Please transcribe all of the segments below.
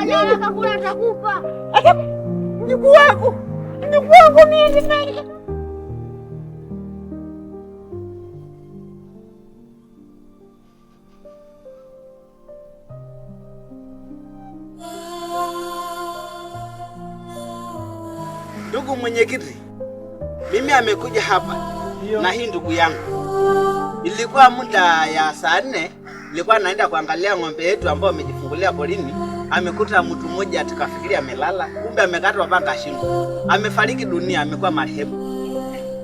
Fanya haraka kula atakufa. Mjukuu wangu. Mjukuu wangu mimi. Ndugu mwenyekiti, mimi amekuja hapa na hii ndugu yangu. Ilikuwa muda ya saa 4, nilikuwa naenda kuangalia ng'ombe yetu ambao amejifungulia porini. Amekuta mtu mmoja tukafikiria amelala, kumbe amekatwa panga shingo. Amefariki dunia, amekuwa marehemu.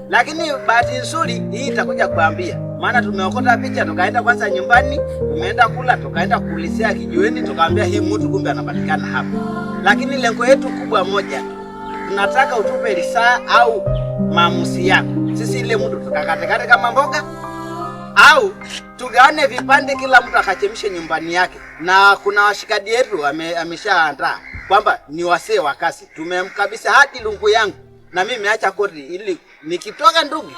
Lakini bahati nzuri hii itakuja kuambia, maana tumeokota picha tukaenda kwanza nyumbani, tumeenda kula, tukaenda kuulizia kijiweni, tukaambia hii mtu kumbe anapatikana hapa. Lakini lengo yetu kubwa moja, tunataka utupe risaa au maamuzi yako. Sisi ile mtu tukakatekate kama mboga au tugawane vipande, kila mtu akachemshe nyumbani yake. Na kuna washikadi yetu ameshaandaa kwamba ni wasee wa kazi. Tumemkabisa hadi lungu yangu na mimi nimeacha kodi ili nikitoka ndugu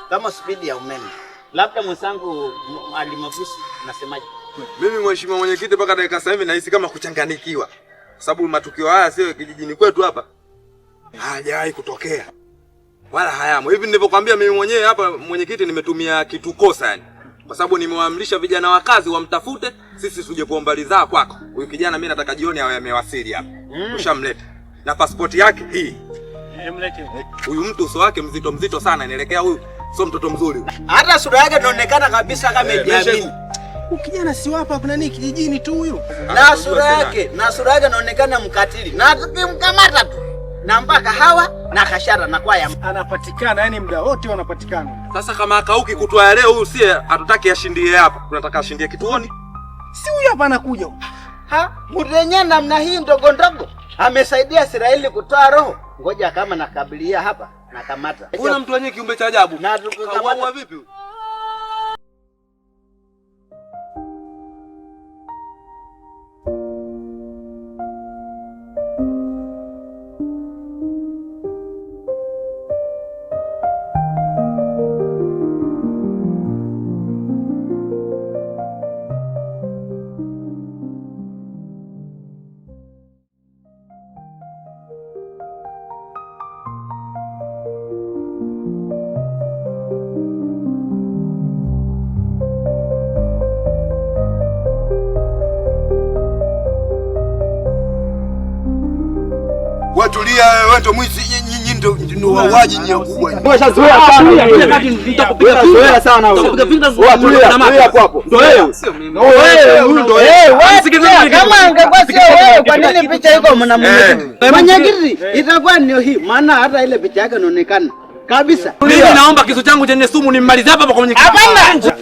kama spidi ya umeme. Labda mwenzangu Alimabusi, nasemaje? Mimi mheshimiwa mwenyekiti, mpaka dakika sasa hivi nahisi kama kuchanganikiwa, sababu matukio haya sio kijijini kwetu hapa hajawahi kutokea wala hayamo. Hivi nilivyokuambia mimi mwenyewe hapa mwenyekiti, nimetumia kitu kosa yani, kwa sababu nimewaamrisha vijana wa kazi wamtafute, sisi tuje kuomba ridhaa kwako. Huyu kijana mimi nataka jioni awe amewasili hapa. Ushamleta na pasipoti yake hii. Mlete. Huyu mtu uso wake mzito mzito sana, inaelekea huyu sio mtoto mzuri. Hata sura yake inaonekana kabisa kama amejiamini. Kijana si wapo hapa nani kijijini tu huyu. Na sura yake, na sura yake inaonekana mkatili. Na tukimkamata tu na mpaka hawa na kashara na kwaya anapatikana, yani muda wote wanapatikana. Sasa kama akauki kutoa leo huyu, sie hatutaki ashindie hapa, tunataka ashindie kituoni. Si huyu hapa anakuja. Ha, mrenye namna hii ndogo ndogo amesaidia Israeli kutoa roho. Ngoja kama nakabilia hapa nakamata. Kuna mtu wenyewe kiumbe cha ajabu. Na tukamata vipi? Watulia wewe, ndio mwizi, nyinyi ndio wauaji nyinyi wakubwa. Umeshazoea sana. Nitakupiga sana wewe. Nitakupiga sana. Hapo hapo. Ndio wewe. Ndio wewe, huyu ndio wewe. Kama angekuwa sio wewe, kwa nini picha iko mna mwenyekiti? Mwenyekiti itakuwa ndio hii, maana hata ile picha yake inaonekana kabisa. Mimi naomba kisu changu chenye sumu nimmalize hapa kwa mwenyekiti. Hapana.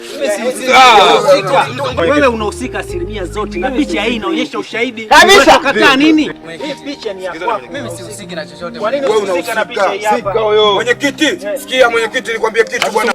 Wewe unahusika asilimia zote na picha hii inaonyesha ushahidi. Kabisa. Unakataa nini? Hii picha ni ya kwako. Mimi sihusiki na chochote. Kwa nini unahusika na picha hii hapa? Mwenyekiti, sikia mwenyekiti, nikwambie kitu bwana.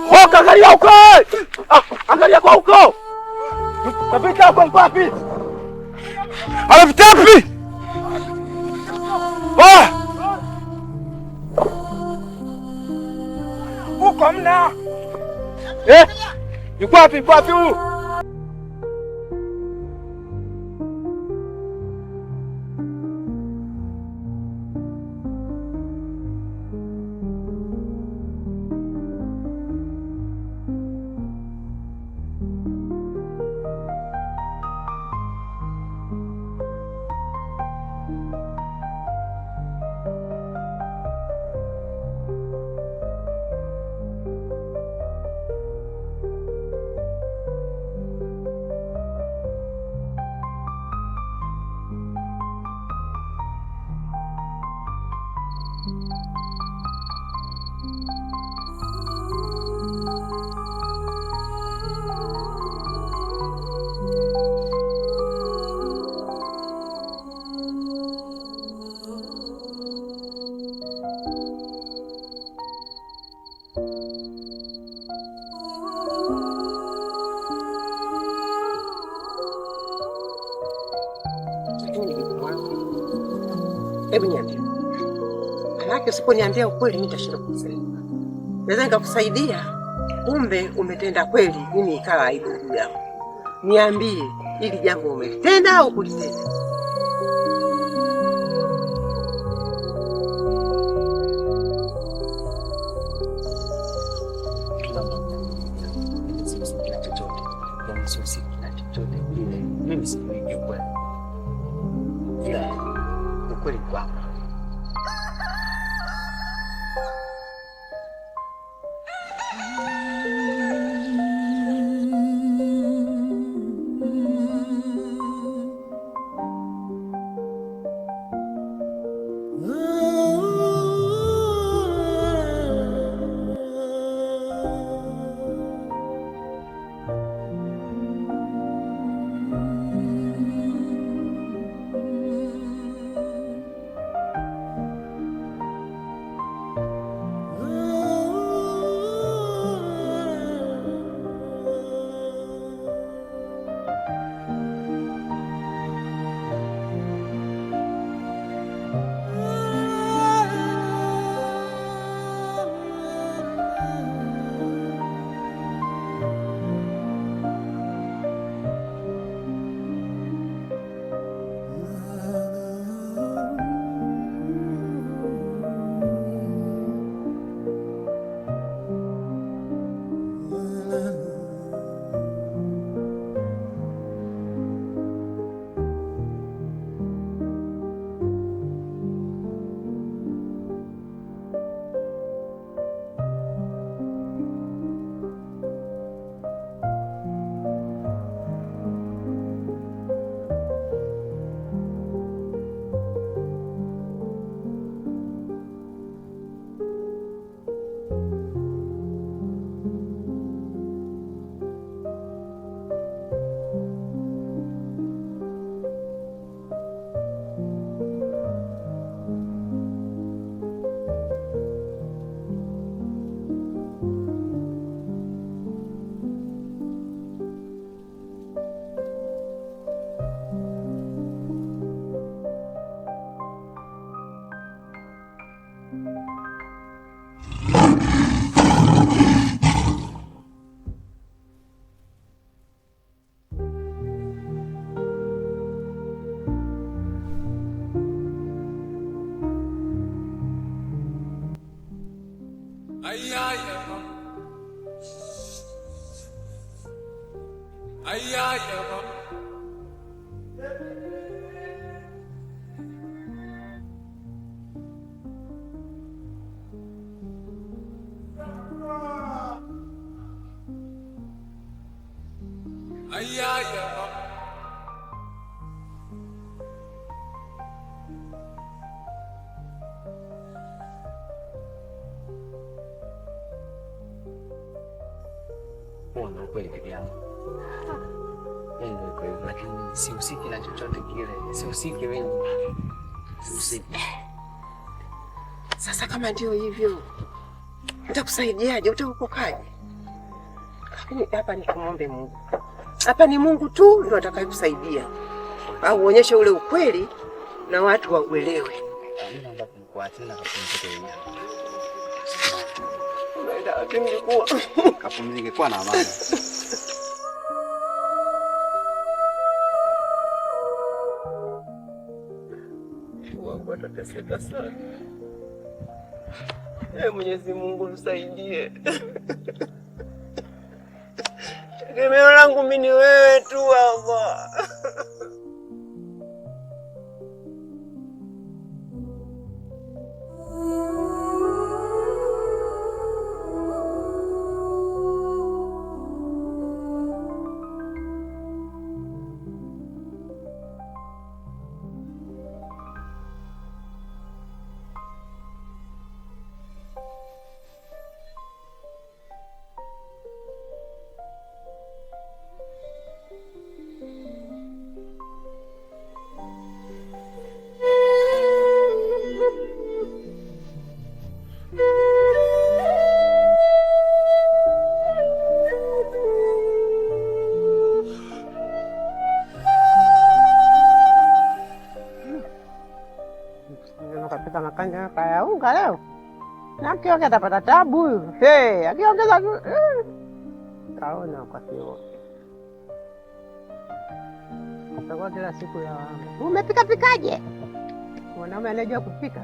Hoka, angalia huko. Ah, angalia kwa huko. Kapita huko wapi? Anapita wapi? Ah! Huko mna. Eh? Yuko wapi? Yuko wapi huyu? Lakini mjukuu wangu, hebu niambie, manake usiponiambia ukweli mimi nitashindwa kukusaidia. Naweza nikakusaidia, kumbe umetenda kweli, mimi ikawa aibu juu yako. Niambie, hili jambo umelitenda au kulitenda? Sihusiki na chochote. Yaani sihusiki na chochote kile. Mimi sijui kiukweli. Ila ukweli kwako. Huo ndio ukweli bibi yangu. Yaani ndio iko hivyo, lakini sihusiki na chochote kile. Sihusiki mimi. Sihusiki. Sasa kama ndio hivyo, Nitakusaidiaje? Utaokokaje? Lakini hapa ni kumwombe Mungu. Hapa ni Mungu tu ndio atakayekusaidia. Au uonyeshe ule ukweli na watu wauelewe. Mimi naomba kumkuacha na kapumzike yeye. Unaenda wapi mjukuu? Kapumzike kwa na amani. Wangu atateseka sana. Ee Mwenyezi Mungu msaidie. Tegemeo langu mimi ni wewe tu Allah. Kapika makanja kaya unga leo. Na mke wake atapata tabu huyu. Hey, akiongeza tu kaona kwa kio. Atakuwa kila siku ya umepika pikaje? Mwanaume anajua kupika.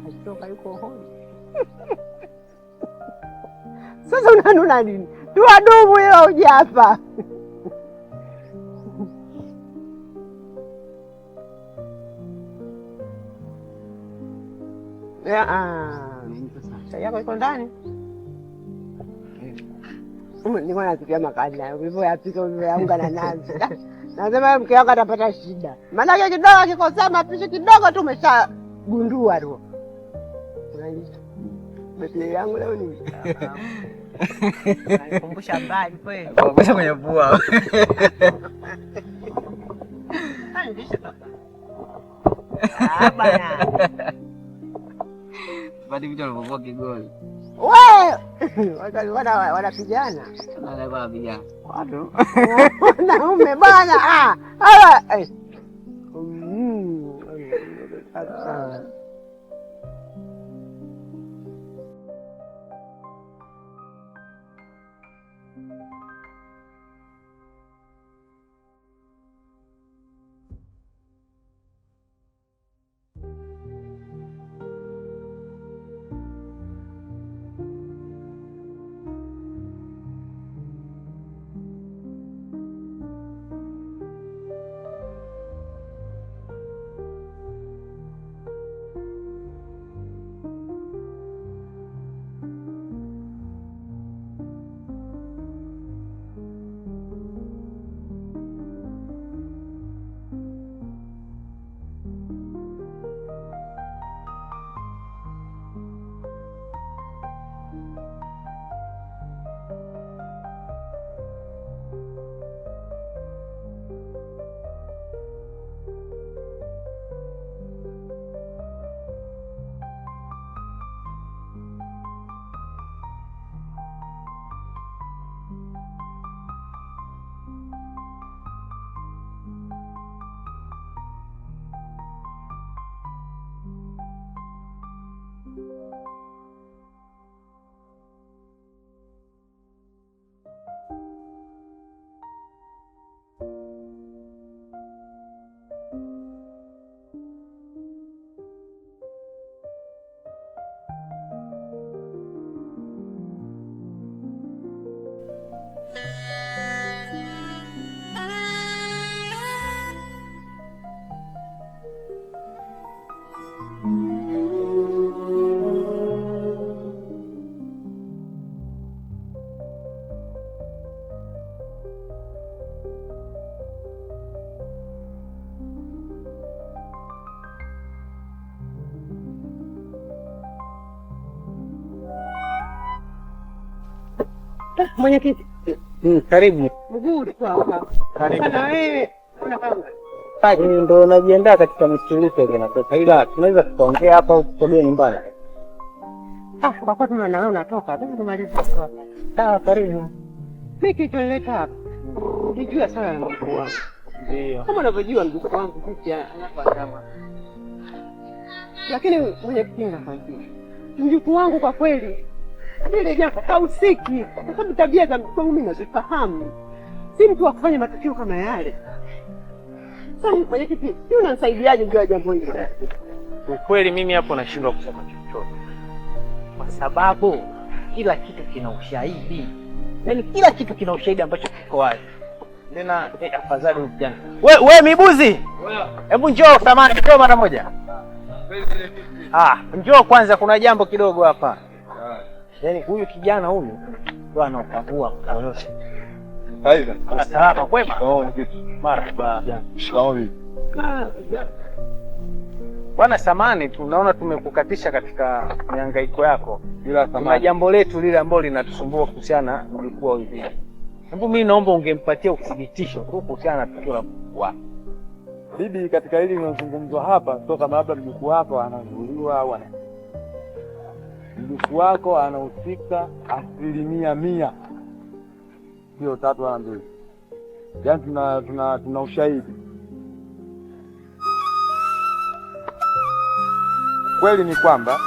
Akitoka yuko hoi. Sasa unanuna nini? Tuwadumu hiyo ujafa. Chai yako iko ndani. Nilikuwa napikia makanda, ulivyoyapika ulivyoyaunga na nazi. Nasema mke wako atapata shida. Maanake kidogo akikosea mapishi kidogo tu umeshagundua tu. Birthday yangu leo ni Unanikumbusha mbali kweli. Kumbusha kwenye pua. Ah bwana. Bado vitu walivyokuwa kigoli. Wewe watu wanapigana. Wanapigana. Watu. Wanaume bwana ah. Hawa. Mwenyekiti. Karibu. Mguu ulikuwa hapa. Karibu. Na wewe unapanga. Ndo najiandaa katika misuruto ile natoka, ila tunaweza tukaongea hapa au tusogee nyumbani. Ah, kwa kuwa tuna na wewe unatoka, hebu tumalize hapa. Sawa, karibu. Mimi kilichonileta hapa nijua sana na mjukuu wangu. Ndio. Kama unavyojua mjukuu wangu sisi anapoandama. Lakini mwenyekiti, nakwambia mjukuu wangu kwa kweli vile jambo hahusiki, kwa sababu tabia za mjukuu wangu mimi nazifahamu, si mtu wa kufanya matukio kama yale. Sasa mwenyekiti, si unanisaidiaje juu ya jambo hili? Ukweli mimi hapo nashindwa kusema chochote, kwa sababu kila kitu kina ushahidi, yaani kila kitu kina ushahidi ambacho kiko wazi. Tena afadhali huyu kijana. We mibuzi, hebu njoo samani, njoo mara moja. Ah, njoo kwanza, kuna jambo kidogo hapa. Yaani huyu kijana huyu ndo anaokagua mtaa yote. Aidha. Salama kwema? Marhaba. Shikamoo. Bwana samani, tunaona tumekukatisha katika mihangaiko yako. Bila Kuna samani. jambo letu lile ambalo linatusumbua kuhusiana na mjukuu wa hivi. Hebu mimi naomba ungempatia uthibitisho tu kuhusiana na tukio la mjukuu wako. Bibi, katika hili linalozungumzwa hapa, sio kama labda mjukuu wako anazuliwa au ana mjukuu wako anahusika 100%, sio 3 wala 2. Yaani tuna ushahidi. Kweli ni kwamba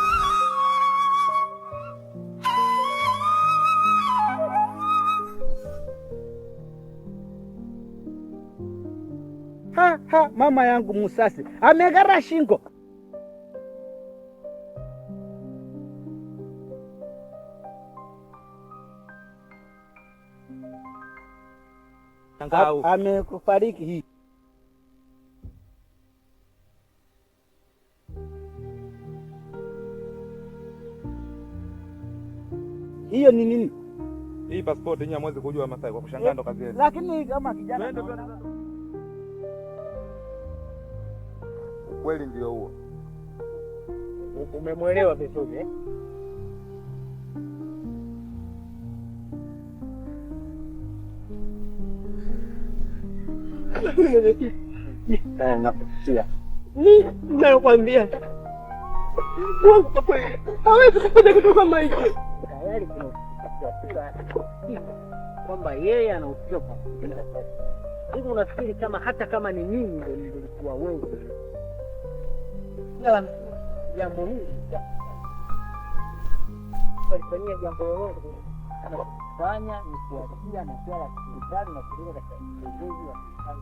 Ha, ha, mama yangu Musasi amegara shingo. Amekufariki hii. Hiyo ni nini? Hii passport yenyewe hamwezi kujua Masai, kwa kushangaa ndo kazi yetu. Lakini kama kijana Ukweli ndio huo. Umemwelewa vizuri eh? Lakini mwenyekiti, Nakusikia. mimi nakwambia mjukuu wangu kwa kweli hawezi kufanya kitu kama hicho. Tayari kuna uthibitisho wa kila kitu kwamba yeye anahusika kwa kupiga pesa. Hivi unafikiri kama hata kama ni mimi ndio nilikuwa wewe, ila jambo hili alifanyia jambo lolote anafanya ni kuachia masuala ya serikali na kupeleka katika uongozi wa serikali.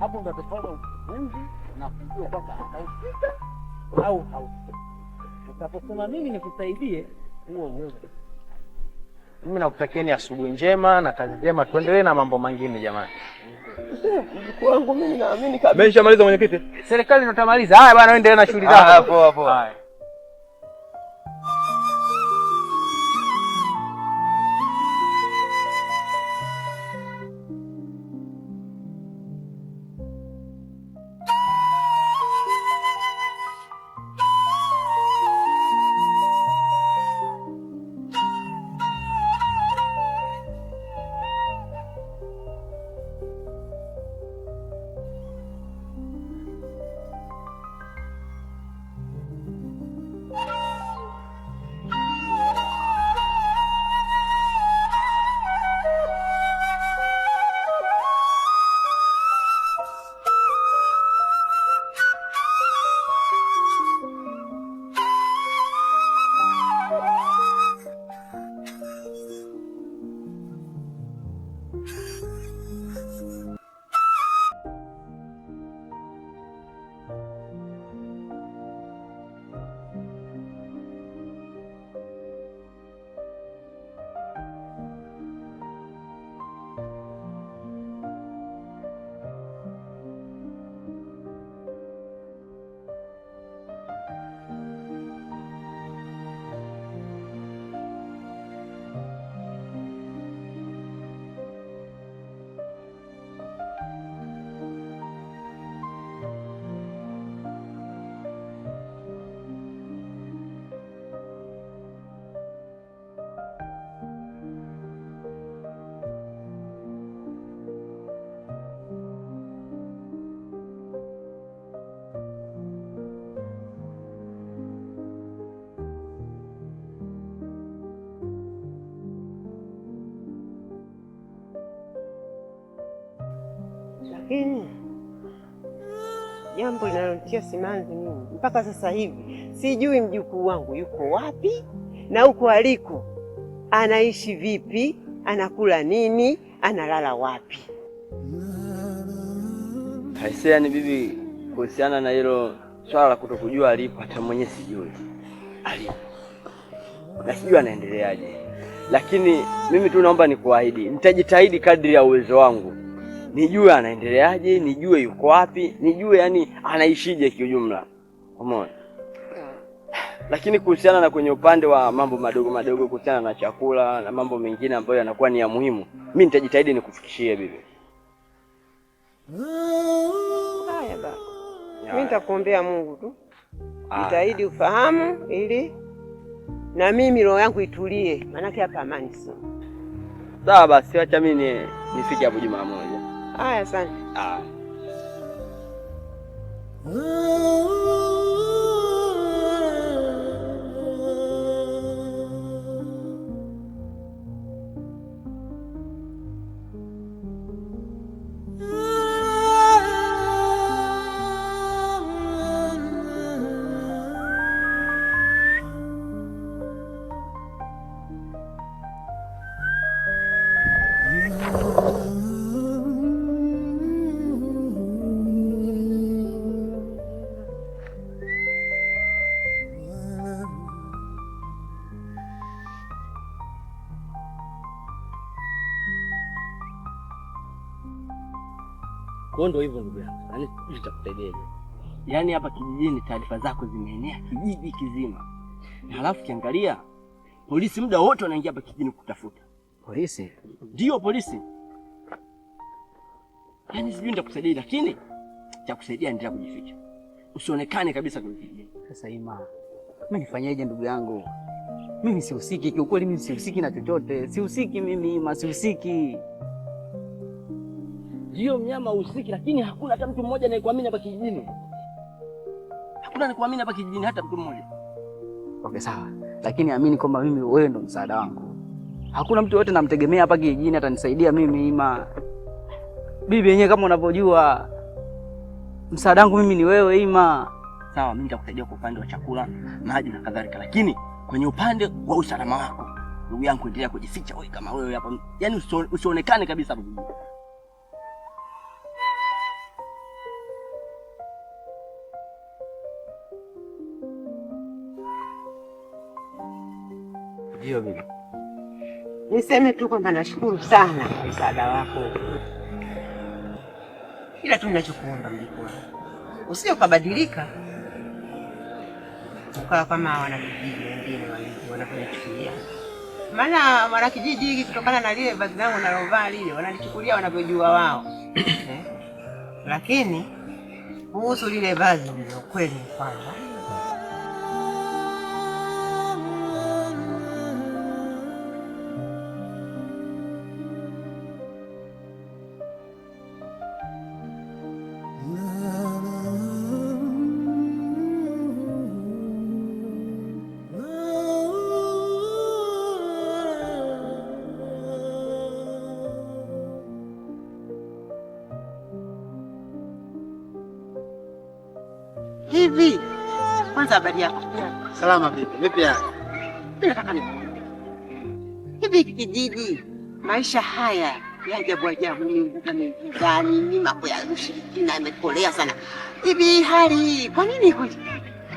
Hapo ndo atafanya uchunguzi na kujua kwamba anahusika au hahusiki. Utaposema mimi nikusaidie, huo wewe. Mimi nakutakieni asubuhi njema na kazi njema. Tuendelee na mambo mengine jamani. Mjukuu wangu mimi naamini kabisa. Ameshamaliza mwenyekiti? Serikali ndo tamaliza. Haya bwana, endelea na shughuli zako. Poa poa. Haya. Lakini jambo linalonitia simanzi mimi mpaka sasa hivi sijui mjukuu wangu yuko wapi na huko aliko anaishi vipi, anakula nini, analala wapi. Aisee, yani bibi, kuhusiana na hilo swala la kutokujua alipo, hata mwenyewe sijui alipo na sijui anaendeleaje, lakini mimi tu naomba nikuahidi, nitajitahidi kadri ya uwezo wangu nijue anaendeleaje, nijue yuko wapi, nijue yani anaishije kiujumla, umeona. Lakini kuhusiana na kwenye upande wa mambo madogo madogo, kuhusiana na chakula na mambo mengine ambayo yanakuwa ni ya muhimu, mimi nitajitahidi nikufikishie bibi. Haya baba, mimi nitakuombea Mungu tu, jitahidi ufahamu ili na mimi roho yangu itulie, maanake hapa amani sina. Sawa basi, acha mimi nifike hapo Jumamoja. Haya, asante. Ah. Kwa ndo hivyo ndugu yangu, yaani sijui nitakusaidiaje. Yaani hapa kijijini taarifa zako zimeenea kijiji kizima, na halafu kiangalia polisi muda wote wanaingia hapa kijijini kutafuta. Polisi? Ndio polisi. Yaani sijui nitakusaidia, lakini cha kusaidia endelea kujificha, usionekane kabisa kwenye kijiji. Sasa Ima, mimi nifanyeje ndugu yangu? Mimi sihusiki kiukweli, mimi sihusiki na chochote, sihusiki mimi Ima, sihusiki. Ndio mnyama uhusiki, lakini hakuna hata mtu mmoja anayekuamini hapa kijijini. Hakuna anayekuamini hapa kijijini hata mtu mmoja. Okay, sawa, lakini amini kwamba mimi wewe ndo msaada wangu. Hakuna mtu yote namtegemea hapa kijijini atanisaidia mimi Ima. Bibi yenyewe kama unavyojua, msaada wangu mimi ni wewe Ima. Sawa, mimi nitakusaidia kwa upande wa chakula, maji na kadhalika, lakini kwenye upande wa usalama wako ndugu yangu, endelea kujificha wewe kama wewe hapa, yaani usionekane kabisa hapa kijijini. Ndio bibi. Niseme tu kwamba nashukuru sana kwa msaada wako, ila tu ninachokuomba mjukuu wangu, usije ukabadilika ukawa kama wanakijiji wengine wanavyonichukulia. Maana wanakijiji hiki kutokana na lile vazi langu nalovaa lile wanalichukulia wanavyojua wao eh? Lakini kuhusu lile vazi, ndio kweli ni kwamba hivi. Kwanza habari yako? Salama bibi. Vipi yako? Mimi nataka nikuulize. Hivi kijiji maisha haya ya ajabu ajabu, miujiza miujiza, nini mambo ya ushirikina yamekolea sana. Hivi hali kwa nini iko hivi?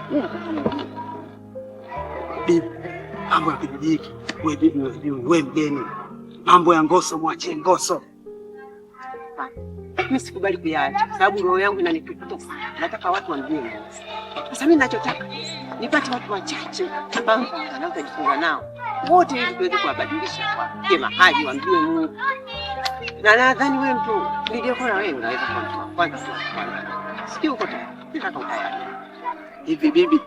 Mimi nataka nijue. Bibi, mambo ya kijiji hiki, wewe bibi unajua, wewe mgeni. Mambo ya Ngoso mwachie Ngoso. Mimi sikubali kuyaacha kwa sababu roho yangu inanitukuta sana. Nataka watu wamjue Mungu. Sasa mimi ninachotaka nipate watu wachache ambao angalau nitajifunza nao wote ili tuweze kuwabadilisha wafikie mahali wamjue Mungu. Na nadhani wewe mtu niliyokuwa na wewe unaweza kuwa mtu wa kwanza, si wa kwanza. Sijui uko tayari. Nataka utayari. Hivi bibi,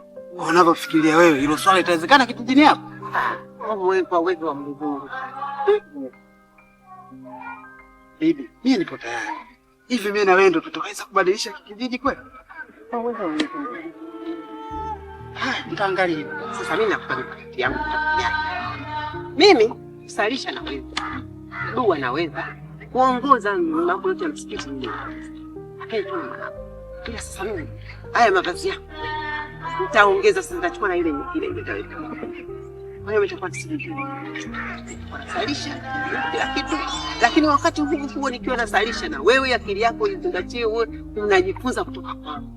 unavyofikiria wewe hilo swala itawezekana kijijini hapo? Ah, wewe kwa uwezo wa Mungu. Bibi, mimi nipo tayari. Hivi mimi na wewe ndo tutaweza kubadilisha kijiji kweli? Kwa uwezo wa Mungu. Haya, tutaangalia. Sasa mimi nakupa mikakati yangu. Mimi kusalisha naweza, dua naweza, Kuongoza mambo yote ya msikiti mimi. Akae tu mwanangu. Ila sasa mimi haya mavazi yako nitaongeza sasa, nitachukua na ile ile nitaweka. Kwa hiyo itakuwa sijui. Wanasalisha kila kitu, lakini wakati huo huo nikiwa nasalisha na wewe akili yako izingatie, uwe unajifunza kutoka kwangu,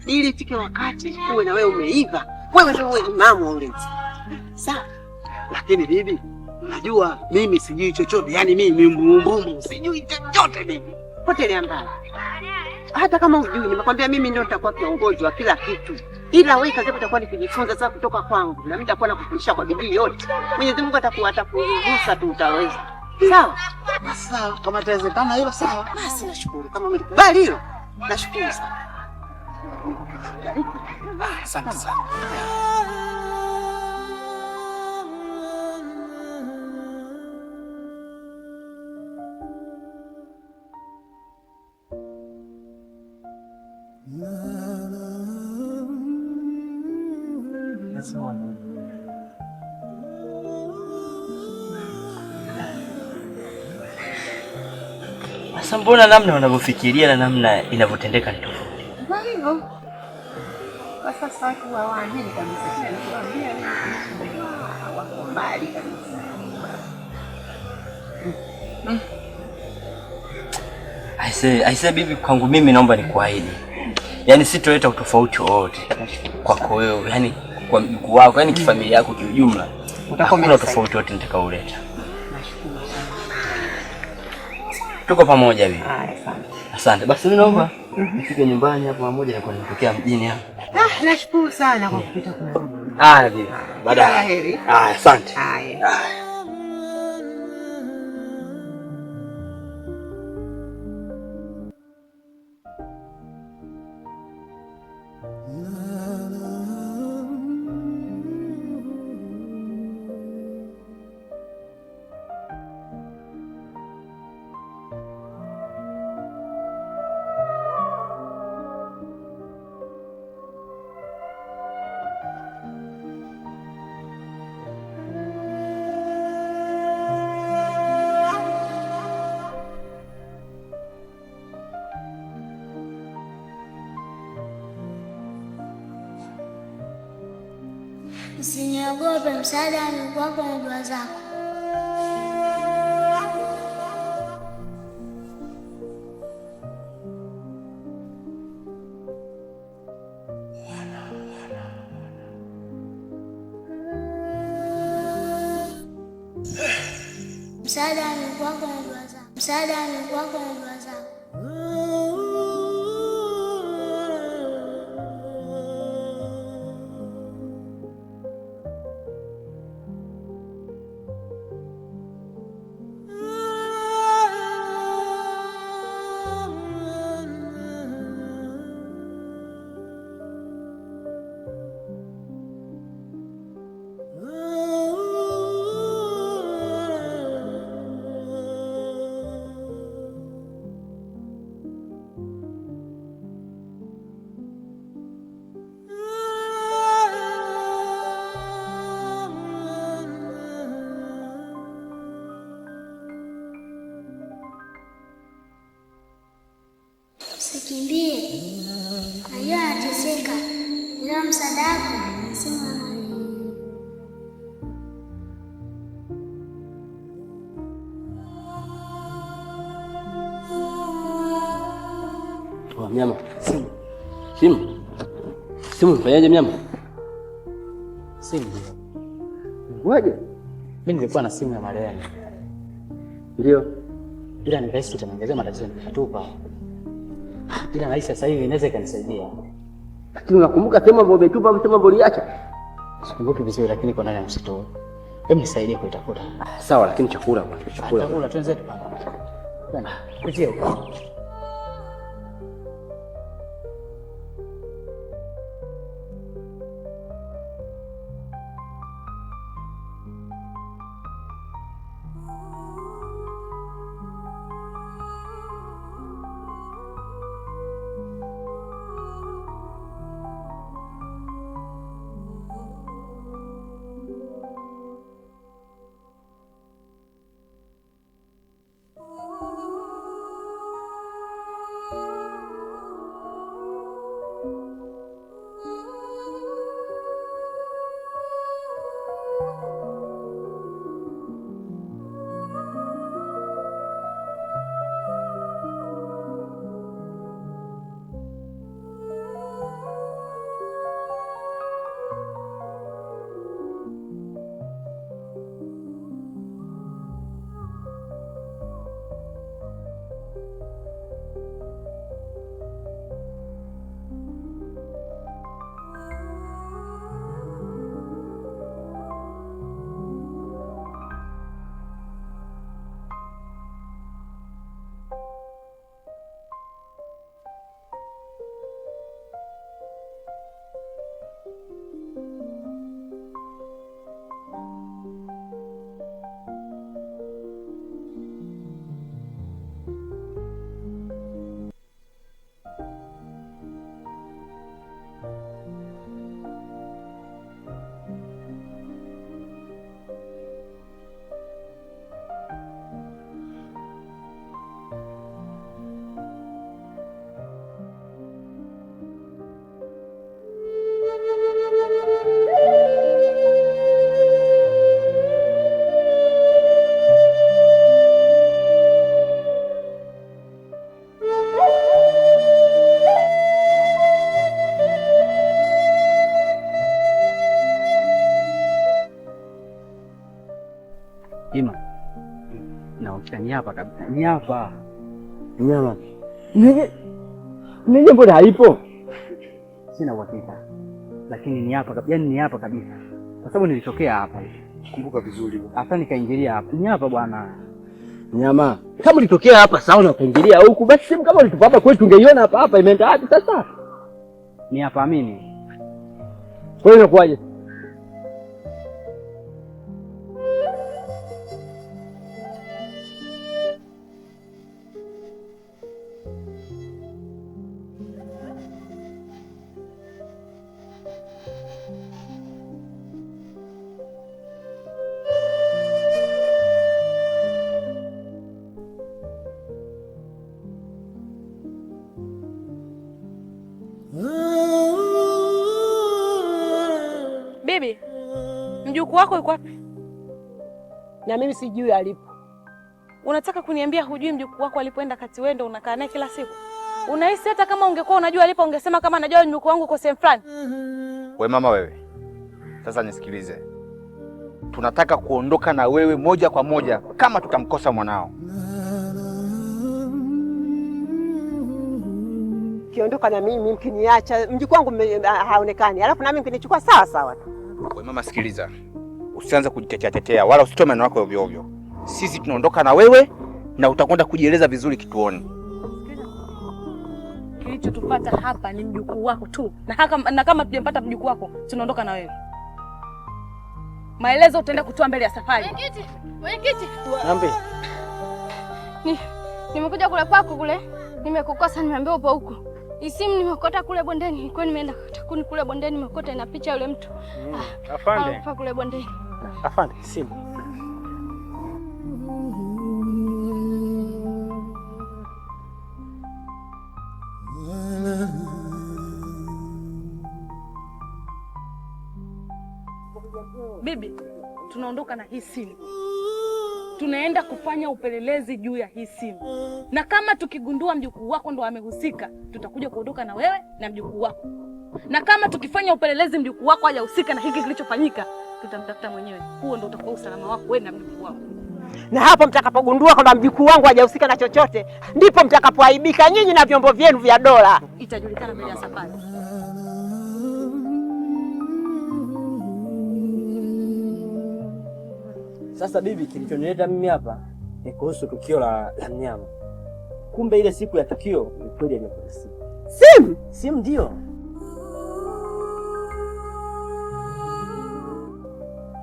ili ifike wakati uwe na wewe umeiva, wewe ndio uwe imamu wa ule msikiti. Sawa? Lakini bibi, unajua mimi sijui chochote, yaani mimi mbumbumbu sijui chochote mimi. Potelea mbali. Hata kama hujui, nimekwambia mimi ndio nitakuwa kiongozi wa kila kitu. Ila wewe kazi yako itakuwa ni kujifunza sasa kutoka kwangu, na mimi nitakuwa nakufundisha kwa bidii yote. Mwenyezi Mungu atakugusa tu, utaweza. Sawa? Sawa, kama itawezekana hilo sawa. Basi nashukuru kama umelikubali hilo. Nashukuru sana. Asante sana. Sasa mbona namna wanavyofikiria na namna inavyotendeka ni tofauti? Kwa hivyo kwa sasa watu hawaamini kabisa, kile nakuambia mimi wako mbali kabisa. Aise bibi, kwangu mimi naomba nikuahidi, yaani sitoleta utofauti wowote kwako wewe, yaani kwa mjukuu wako, yaani kifamilia yako kiujumla, hakuna tofauti wote nitakaoleta. Tuko pamoja bibi. Asante. Basi mimi naomba nifike nyumbani hapo pamoja na kunitokea mjini hapa. Ah, nashukuru sana kwa kupita kwangu. Ah, bibi. Baadaye. Ah, asante. Haya. Usiniogope, msaada ni kwako na dua zako. Msaada ni kwako na dua zako. Msaada ni kwako na dua zako. Usikimbie, najua anateseka, ila msaada wako sema. Mnyama, simu. Simu. Simu mfanyaje mnyama? Simu. Ngoja. Mimi nilikuwa na simu ya marehemu. Ndio. Ila nikahisi itaniongezea matatizo nikatupa. Ila nahisi sasa hivi inaweza ikanisaidia. Lakini unakumbuka sema ambayo umetupa au sema ambayo uliacha? Sikumbuki vizuri lakini kwa ndani ya msitu. Hebu nisaidie kuitafuta. Sawa, lakini chakula bwana. Chakula. Chakula tuanze tupanga. Twende. Kutie huko. Ni hapa kabisa. Ni hapa. Mnyama. Nije mbona haipo? Sina uhakika. Lakini ni hapa kabisa. Yaani ni hapa kabisa. Kwa sababu nilitokea hapa hivi. Kumbuka vizuri. Hasa nikaingilia hapa. Ni hapa bwana. Mnyama, kama ulitokea hapa sawa na ukaingilia huku, basi simu kama ulitupa hapa kwetu tungeiona hapa hapa, imeenda wapi sasa? Ni hapa, amini. Kwa hiyo inakuwaje? Bibi, mjukuu wako yuko wapi? Na mimi sijui alipo. Unataka kuniambia hujui mjukuu wako alipoenda kati wewe ndo unakaa naye kila siku? Unahisi hata kama ungekuwa unajua alipo ungesema kama najua mjukuu wangu uko sehemu fulani? We mama wewe. Sasa nisikilize. Tunataka kuondoka na wewe moja kwa moja kama tutamkosa mwanao. Kiondoka na mimi mkiniacha mjukuu wangu haonekani. Alafu na mimi mkinichukua sawa sawa tu. We mama sikiliza. Usianze kujitetea tetea wala usitoe maneno yako ovyo ovyo. Sisi tunaondoka na wewe na utakwenda kujieleza vizuri kituoni. Kilichotupata hapa ni mjukuu wako tu. Na kama tujampata mjukuu wako, tunaondoka na wewe. Maelezo utaenda kutoa mbele ya safari. Mwenyekiti, mwenyekiti. Niambie. Nimekuja kule kwako kule, nimekukosa, nimeambiwa upo huko. Isimu nimekota kule bondeni, nilikuwa nimeenda kuni kule bondeni, nimekota ina picha yule mtu. Afande. Hapa kule bondeni. Afande, simu. Bibi, tunaondoka na hii simu. Tunaenda kufanya upelelezi juu ya hii simu. Na kama tukigundua mjukuu wako ndo amehusika, tutakuja kuondoka na wewe na mjukuu wako. Na kama tukifanya upelelezi mjukuu wako hajahusika na hiki kilichofanyika, tutamtafuta mwenyewe. Huo ndo utakuwa usalama wako wewe na mjukuu wako. Na hapo mtakapogundua kwamba mjukuu wangu hajahusika na chochote, ndipo mtakapoaibika nyinyi na vyombo vyenu vya dola. Itajulikana mbele ya safari. Sasa bibi, kilichonileta mimi hapa ni kuhusu tukio la mnyama. Kumbe ile siku ya tukio ni kweli alikuwa simu. Simu? Simu ndio.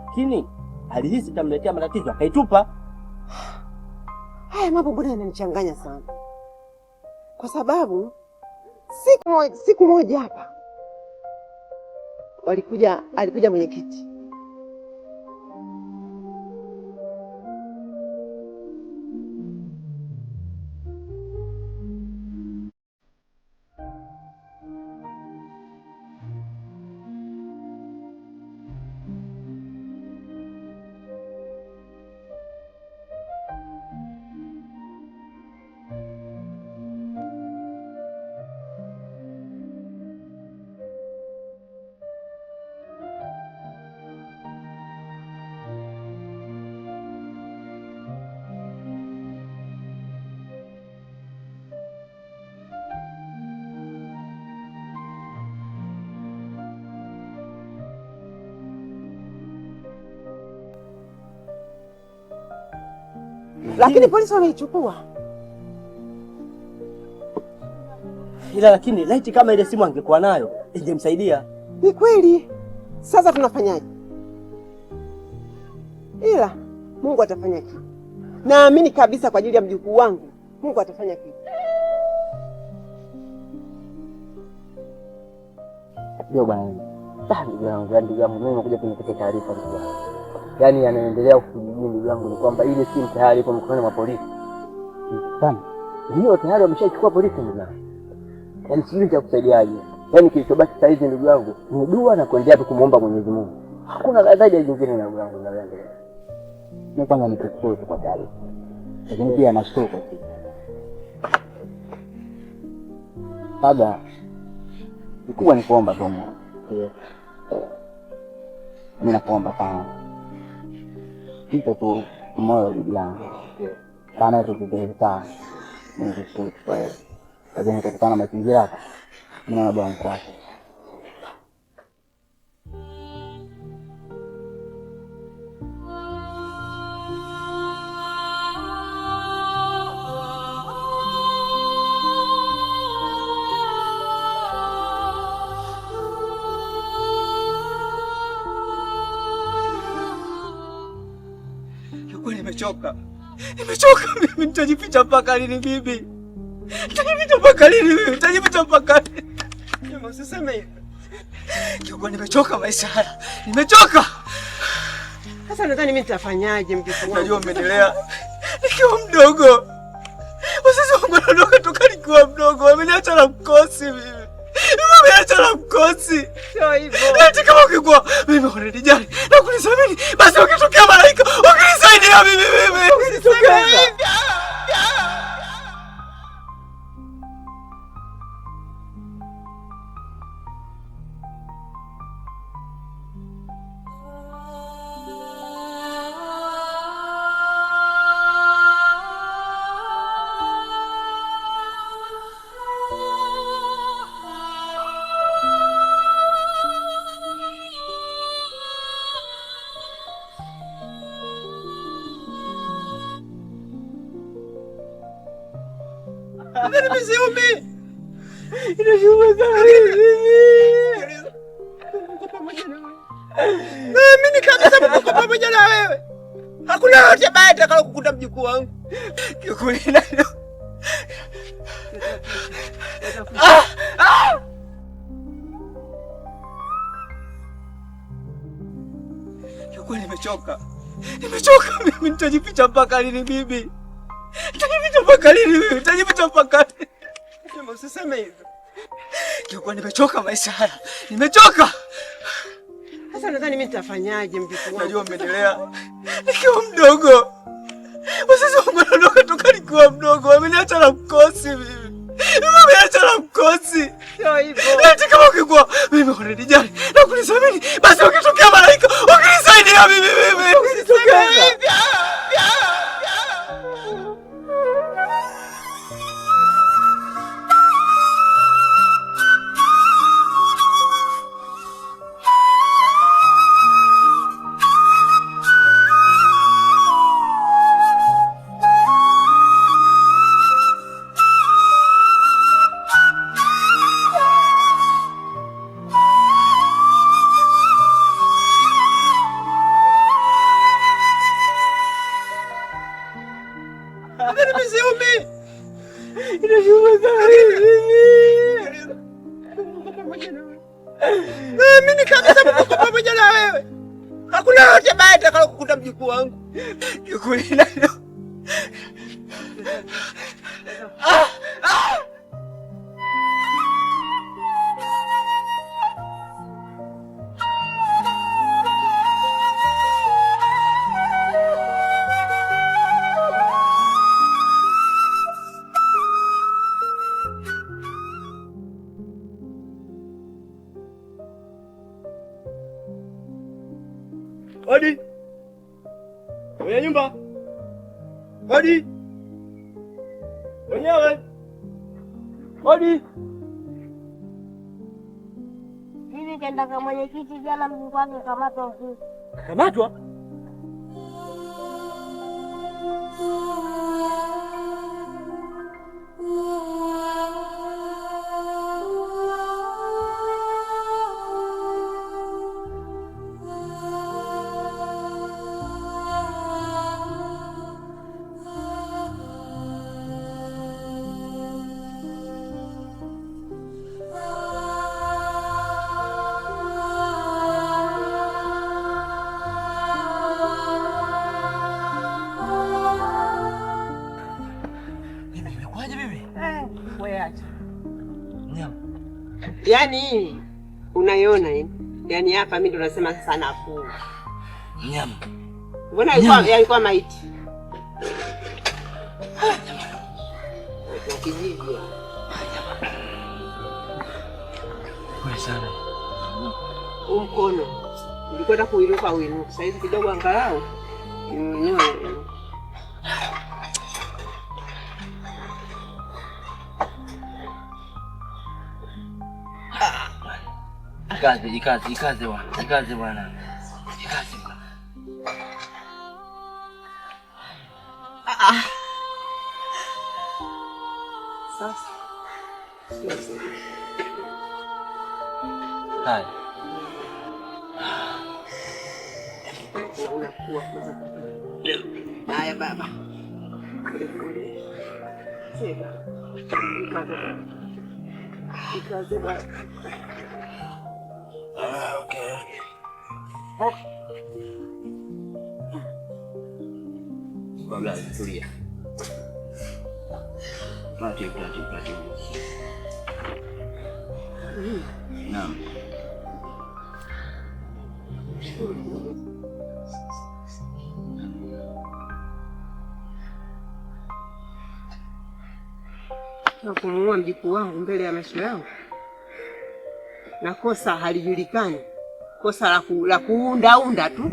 Lakini alihisi itamletea matatizo akaitupa. Haya mambo mbona yananichanganya sana. Kwa sababu siku moja hapa alikuja mwenyekiti. Lakini polisi wameichukua. Ila lakini laiti kama ile simu angekuwa nayo ingemsaidia. Ni kweli. Sasa tunafanyaje? Ila Mungu atafanya kitu. Naamini kabisa kwa ajili ya mjukuu wangu Mungu atafanya kitu. Ndio bwana. Ndugu yangu, ndugu yangu mimi nimekuja kunikupa taarifa ndugu yangu. Yaani yanaendelea kujijini ndugu yangu ni kwamba ile simu tayari ipo mkononi mwa polisi. Sana. Hiyo tayari wameshachukua polisi ndugu yangu. Yaani sijui nitakusaidiaje. Yaani kilichobaki sasa hivi ndugu yangu ni dua na kuendelea tu kumuomba Mwenyezi Mungu. Hakuna adhabu nyingine ndugu yangu inayoendelea. Mimi kwanza nikushukuru kwa taarifa. Lakini pia nashukuru kwa kitu. Baba, kikubwa ni kuomba tu Mungu. Mimi nakuomba sana. Nipe tu moyo bibi yangu. Kana tukipita ni vizuri kwa hiyo. Lakini kutokana na mazingira hapa, mimi naona bwana kwake. Kiukweli nimechoka. Nimechoka mimi, nitajificha mpaka lini bibi? Nitajificha mpaka lini mimi? Nitajificha mpaka lini? Mama, usiseme hivyo. Kiukweli nimechoka maisha haya. Nimechoka. Sasa nadhani mimi nitafanyaje mjukuu wangu? Najua umeendelea nikiwa mdogo. Wazazi wangu wanaondoka toka nikiwa mdogo. Wameniacha na mkosi mimi. Wameniacha na mkosi. Sio hivyo. Eti kama ungekuwa mimi unanijali na kunithamini, basi ukitokea malaika ungenisaidia mimi mimi. Usiseme hivyo. Naamini kabisa Mungu yuko pamoja na wewe. Hakuna lolote baya atakalo kukuta mjukuu wangu. Kiukweli nalo. Ah! Ah! Kiukweli nimechoka. Nimechoka mimi, nitajificha mpaka lini bibi? Nitajificha mpaka lini mimi? Nitajificha mpaka lini? Mama, usiseme hivyo. Kiukweli nimechoka maisha haya. Nimechoka. Sasa nadhani mimi nitafanyaje mjukuu wangu? Najua umeendelea nikiwa mdogo. Wazazi wangu wanaondoka toka nikiwa mdogo. Wameniacha na mkosi mimi. Wameniacha na mkosi. Sio hivyo. Eti kama ungekuwa mimi unanijali na kunithamini, basi ukitokea malaika ungenisaidia mimi mimi. Usiseme hivyo. Naamini kabisa Mungu yuko pamoja na wewe. Hakuna lolote baya atakalo kukuta mjukuu wangu. Kiukweli nalo. Ah! Ah! Odi. Mwenye nyumba. Odi. Mwenyewe. Odi. Mimi kaenda kwa mwenyekiti jana, mjukuu wake kamatwa usiku. Kamatwa? Yaani unaiona hii? Yaani hapa mimi ndo nasema sasa nafuu. Mnyama. Mbona alikuwa maiti? Kwa kijiji. Pole sana. Huu mkono ulikwenda kuinuka uinuka. Sasa hivi kidogo angalau mwenyewe. Jikaze, jikaze, jikaze bwana. Jikaze bwana. Jikaze bwana. Ah. Sasa. Haya. Haya baba. Pole. Sema. Jikaze baba. Ah, okay. Baba, tulia. Taratibu, taratibu, taratibu. Naam. Na kumuua mjukuu wangu mbele ya macho yangu, na kosa halijulikani, kosa la kuundaunda tu.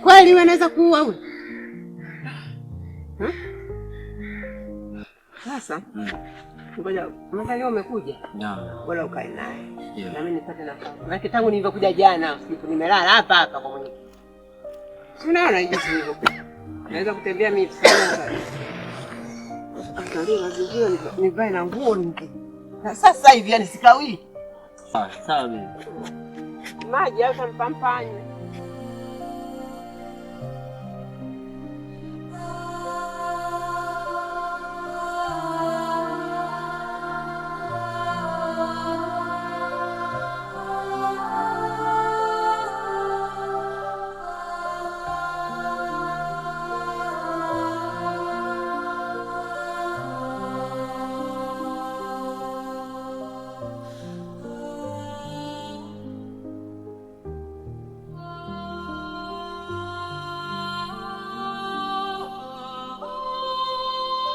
Kweli wewe unaweza kuua huyu? Sasa ngoja, maana leo umekuja. Naam. Bora ukae naye. Yeah. Na mimi nipate nafasi. Maana tangu nilivyokuja jana usiku nimelala hapa hapa kwa mwenyekiti. Si unaona jinsi nilivyokuja. Naweza kutembea mimi sana. Angalia mazingira nivae na nguo nyingi. Na sasa hivi yani sikawii. Sawa, sawa bibi. Maji au tampampanye.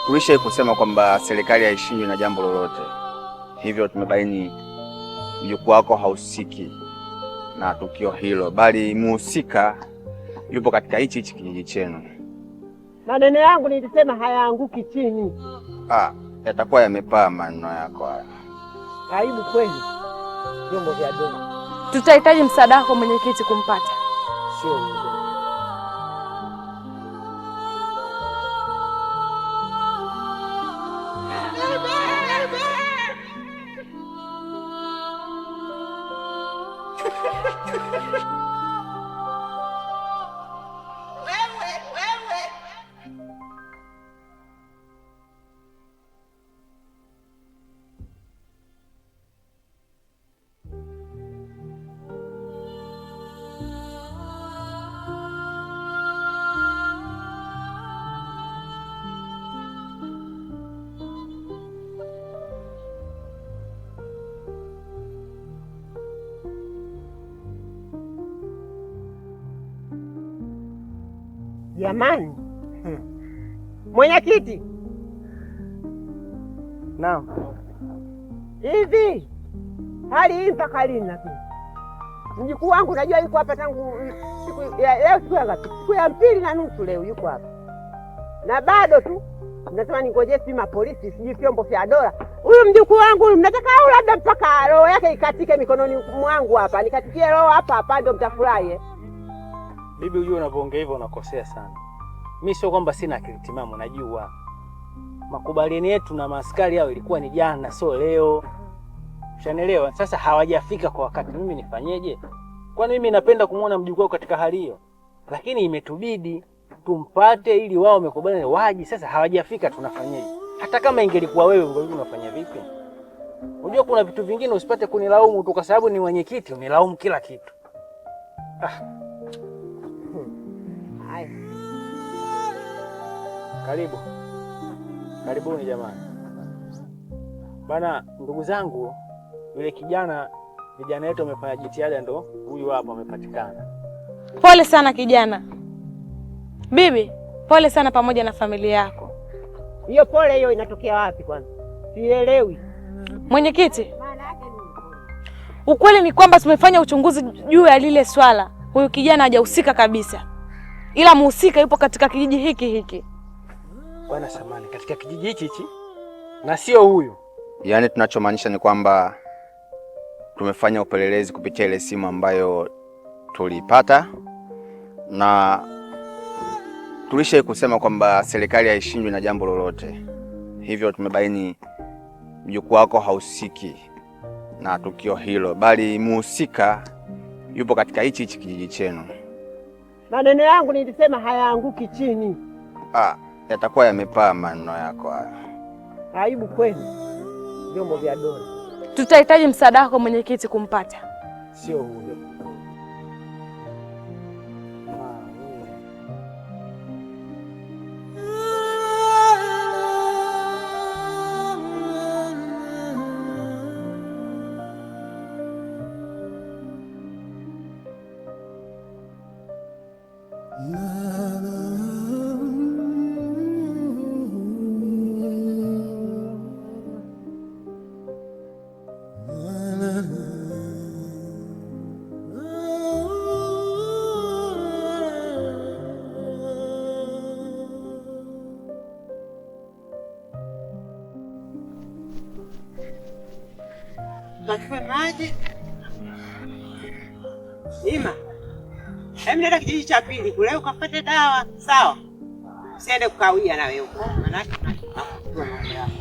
Tulishawahi kusema kwamba serikali haishindwi na jambo lolote. Hivyo tumebaini mjukuu wako hahusiki na tukio hilo, bali muhusika yupo katika hichi kijiji chenu. Maneno yangu nilisema hayaanguki chini. Ah, yatakuwa yamepaa maneno yako haya. Aibu kweli. Vyombo vya dola. Tutahitaji msaada wako mwenyekiti kumpata. Sio. Jamani. Mwenyekiti. Naam. Hivi hali hii mpaka lini lakini? Mjukuu wangu najua yuko hapa tangu siku ya leo, siku ya ngapi? Siku ya 2.5 leo yuko hapa. Na bado tu mnasema ningoje si mapolisi, sijui vyombo vya dola. Huyu mjukuu wangu mnataka au labda mpaka roho yake ikatike mikononi mwangu hapa. Nikatikie roho hapa hapa ndio mtafurahi. Bibi, unajua unapoongea hivyo unakosea sana. Mimi sio kwamba sina akili timamu, najua. Makubaliano yetu na maaskari hao ilikuwa ni jana, sio leo. Ushanielewa? Sasa hawajafika kwa wakati, mimi nifanyeje? Kwani mimi napenda kumuona mjukuu katika hali hiyo. Lakini imetubidi tumpate ili wao wamekubaliana waje. Sasa hawajafika, tunafanyeje? Hata kama ingelikuwa wewe ungekuwa unafanya vipi? Unajua kuna vitu vingine usipate kunilaumu tu kwa sababu ni mwenyekiti, unilaumu kila kitu. Ah. Haya. Karibu. Karibuni jamani. Bana, ndugu zangu, yule kijana, vijana wetu wamefanya jitihada, ndo huyu hapa amepatikana. Pole sana kijana. Bibi, pole sana pamoja na familia yako. Hiyo pole hiyo inatokea wapi kwanza? Sielewi. Mwenyekiti, ukweli ni kwamba tumefanya uchunguzi juu ya lile swala. Huyu kijana hajahusika kabisa. Ila muhusika yupo katika kijiji hiki hiki. Bwana samani, katika kijiji hiki hiki na sio huyu. Yaani tunachomaanisha ni kwamba tumefanya upelelezi kupitia ile simu ambayo tuliipata, na tulishawahi kusema kwamba serikali haishindwi na jambo lolote. Hivyo tumebaini mjukuu wako hahusiki na tukio hilo, bali muhusika yupo katika hichi hichi kijiji chenu. Maneno yangu nilisema hayaanguki chini. Ah, yatakuwa yamepaa maneno yako hayo. Aibu kwenu vyombo vya dola. Tutahitaji msaada wako mwenyekiti kumpata. Sio huyo. Kachukue maji. Ima, hebu nenda kijiji cha pili kule ukapate dawa, sawa? Usiende kukawia na wewe huko, maanake nakujua mambo yako.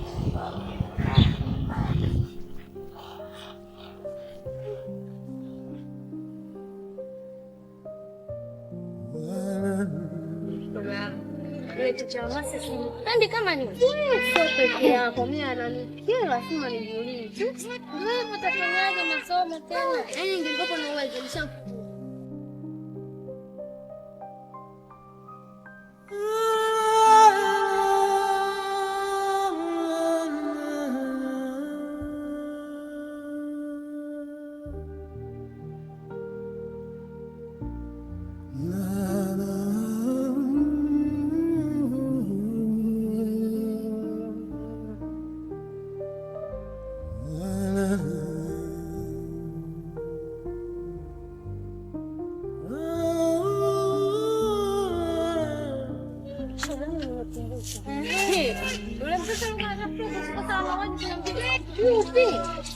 Simpendi kama ni sio peke yako, mimi ananikia lazima nijiulize. Wewe utafanyaje masomo tena? Yaani ningekuwa na uwezo nishafukuza. Yule mtoto alikuwa anatafuta kukosa mauaji kuna mtu.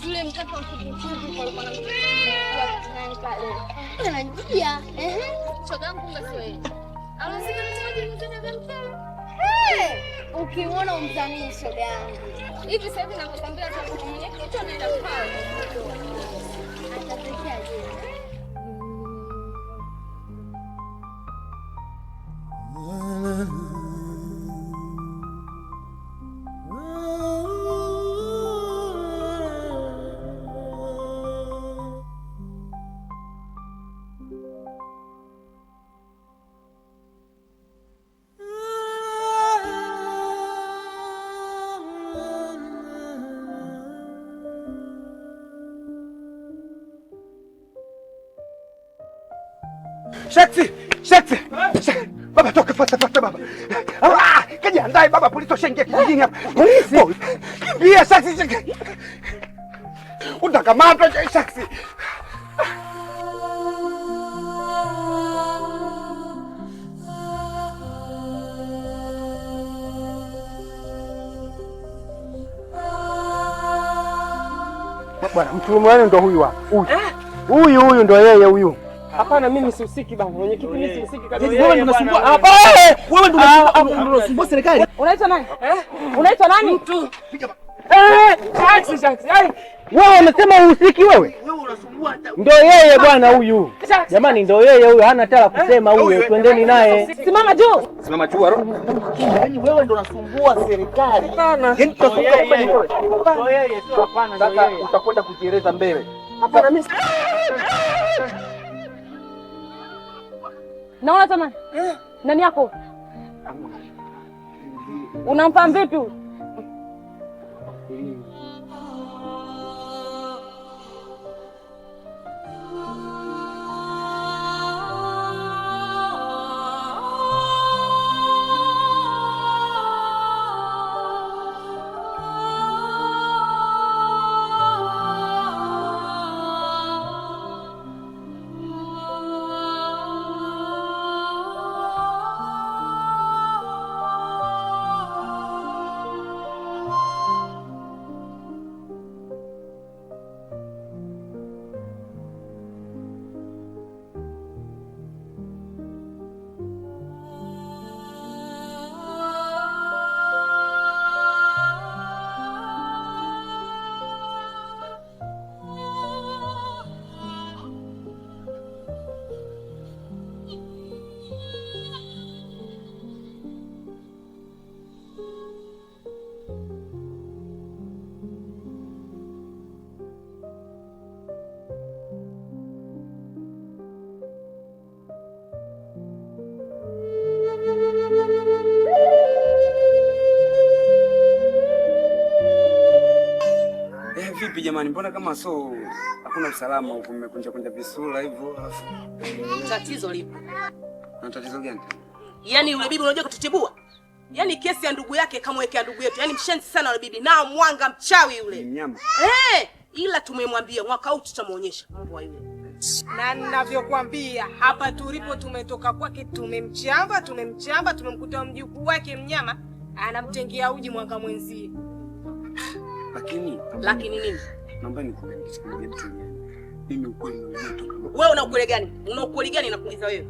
Yule mtoto mfupi alikuwa nani pale. Anajia. Ehe. Shoga yangu kumbe sio yeye. Anasema mauaji mtoto vya mchele. Eh! Ukiona umdhamini shoga yangu. Hivi sasa hivi ninakwambia hata mwenye kitu anaenda pale. Atatokea je? Shaksi, shaksi. Baba toka fasta fasta baba. Ah, kajiandae baba, polisi washaingia kijijini hapa. Polisi. Kimbia shaksi, shaksi. Utakamatwa shaksi. Bwana, mtuhumiwa wenu ndo huyu hapa. Huyu. Huyu huyu ndo yeye huyu. Hapana, mimi sihusiki bana. Mwenyekiti, mimi sihusiki kabisa. Wewe ndio unasumbua. Hapa wewe ndio unasumbua serikali. Unaitwa nani? Unaitwa nani? Mtu. Eh, taxi taxi. Wewe unasema uhusiki wewe? Wewe unasumbua hata. Ndio yeye bwana huyu. Jamani ndio yeye huyu, hana hata la kusema huyu. Twendeni naye. Simama juu. Simama juu aro. Yaani wewe ndio unasumbua serikali. Hapana. Yaani tunasumbua kama ni wewe. Ndio yeye, sio hapana ndio yeye. Sasa utakwenda kujieleza mbele. Hapana mimi. Naona tamani. Nani yako? Unampa vipi huyu? Vipi jamani, mbona kama so hakuna usalama huko, mmekunja kunja visura hivyo alafu. Tatizo lipo. Na tatizo gani? Yaani yule bibi unajua kututibua? Yaani kesi ya ndugu yake kamwekea ndugu yetu. Yaani mshenzi sana yule bibi. Na mwanga mchawi yule. Ni mnyama. Ila tumemwambia mwaka huu tutamuonyesha mbwa yule. Na ninavyokuambia hapa tulipo tumetoka kwake, tumemchamba, tumemkuta mjukuu wake mnyama anamtengea uji mwanga mwenzie. Lakini nini? Naomba nikupe kitu kimoja tu. Mimi ukweli ndio. Wewe una ukweli gani? Una ukweli gani nakuuliza wewe?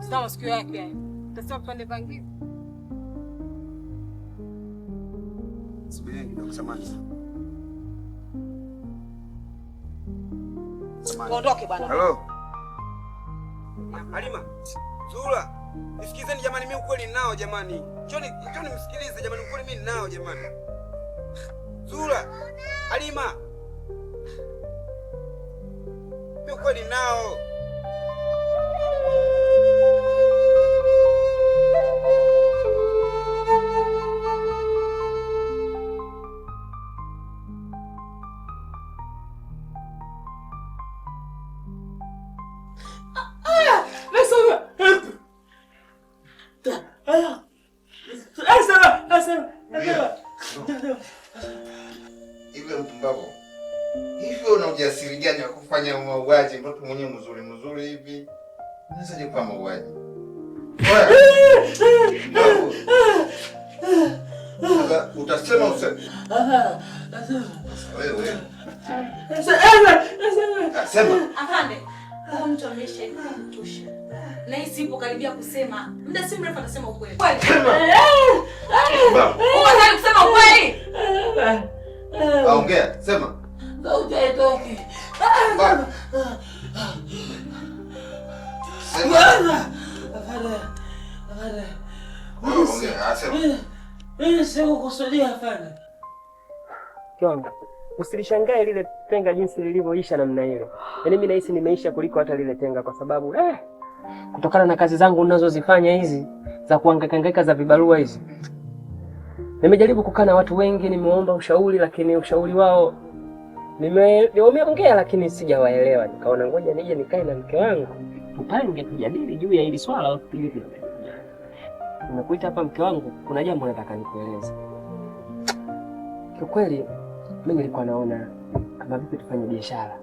Sawa, sikio yake hayo. Utasema pande pangine. Subiri kidogo samani. Ondoke bwana. Hello. Halima. Zura. Nisikizeni jamani, mimi ukweli ninao jamani. Njoni msikilize jamani, ukweli mimi ninao jamani. Zura. Halima. Mimi ukweli ninao. Hivyo mpumbavu. Hivyo una ujasiri gani wa kufanya mauaji? Mtu mwenye mzuri mzuri hivi. Unawezaje kufanya mauaji? Sasa utasema useme. Wewe. Sema. Afande, huyu mtu ameshaitosha. Na hii sipo karibia kusema. Muda si mrefu atasema ukweli. Sema. Uko tayari kusema ukweli? Ongea, sema. Sauti haitoki. Sema. Ongea, sema. Mimi sikukusudia afande. Kiongo, usilishangae lile tenga jinsi lilivyoisha namna ile. Yaani mimi nahisi nimeisha kuliko hata lile tenga kwa sababu kutokana na kazi zangu ninazozifanya hizi za kuhangaika za vibarua hizi. Nimejaribu kukaa na watu wengi, nimeomba ushauri lakini ushauri wao nimeongea lakini sijawaelewa. Nikaona ngoja nije nikae na mke wangu tupange tujadili juu ya hili swala au tupige tunajadili. Nimekuita hapa mke wangu, kuna jambo nataka nikueleze. Kiukweli mimi nilikuwa naona kama vipi tufanye biashara.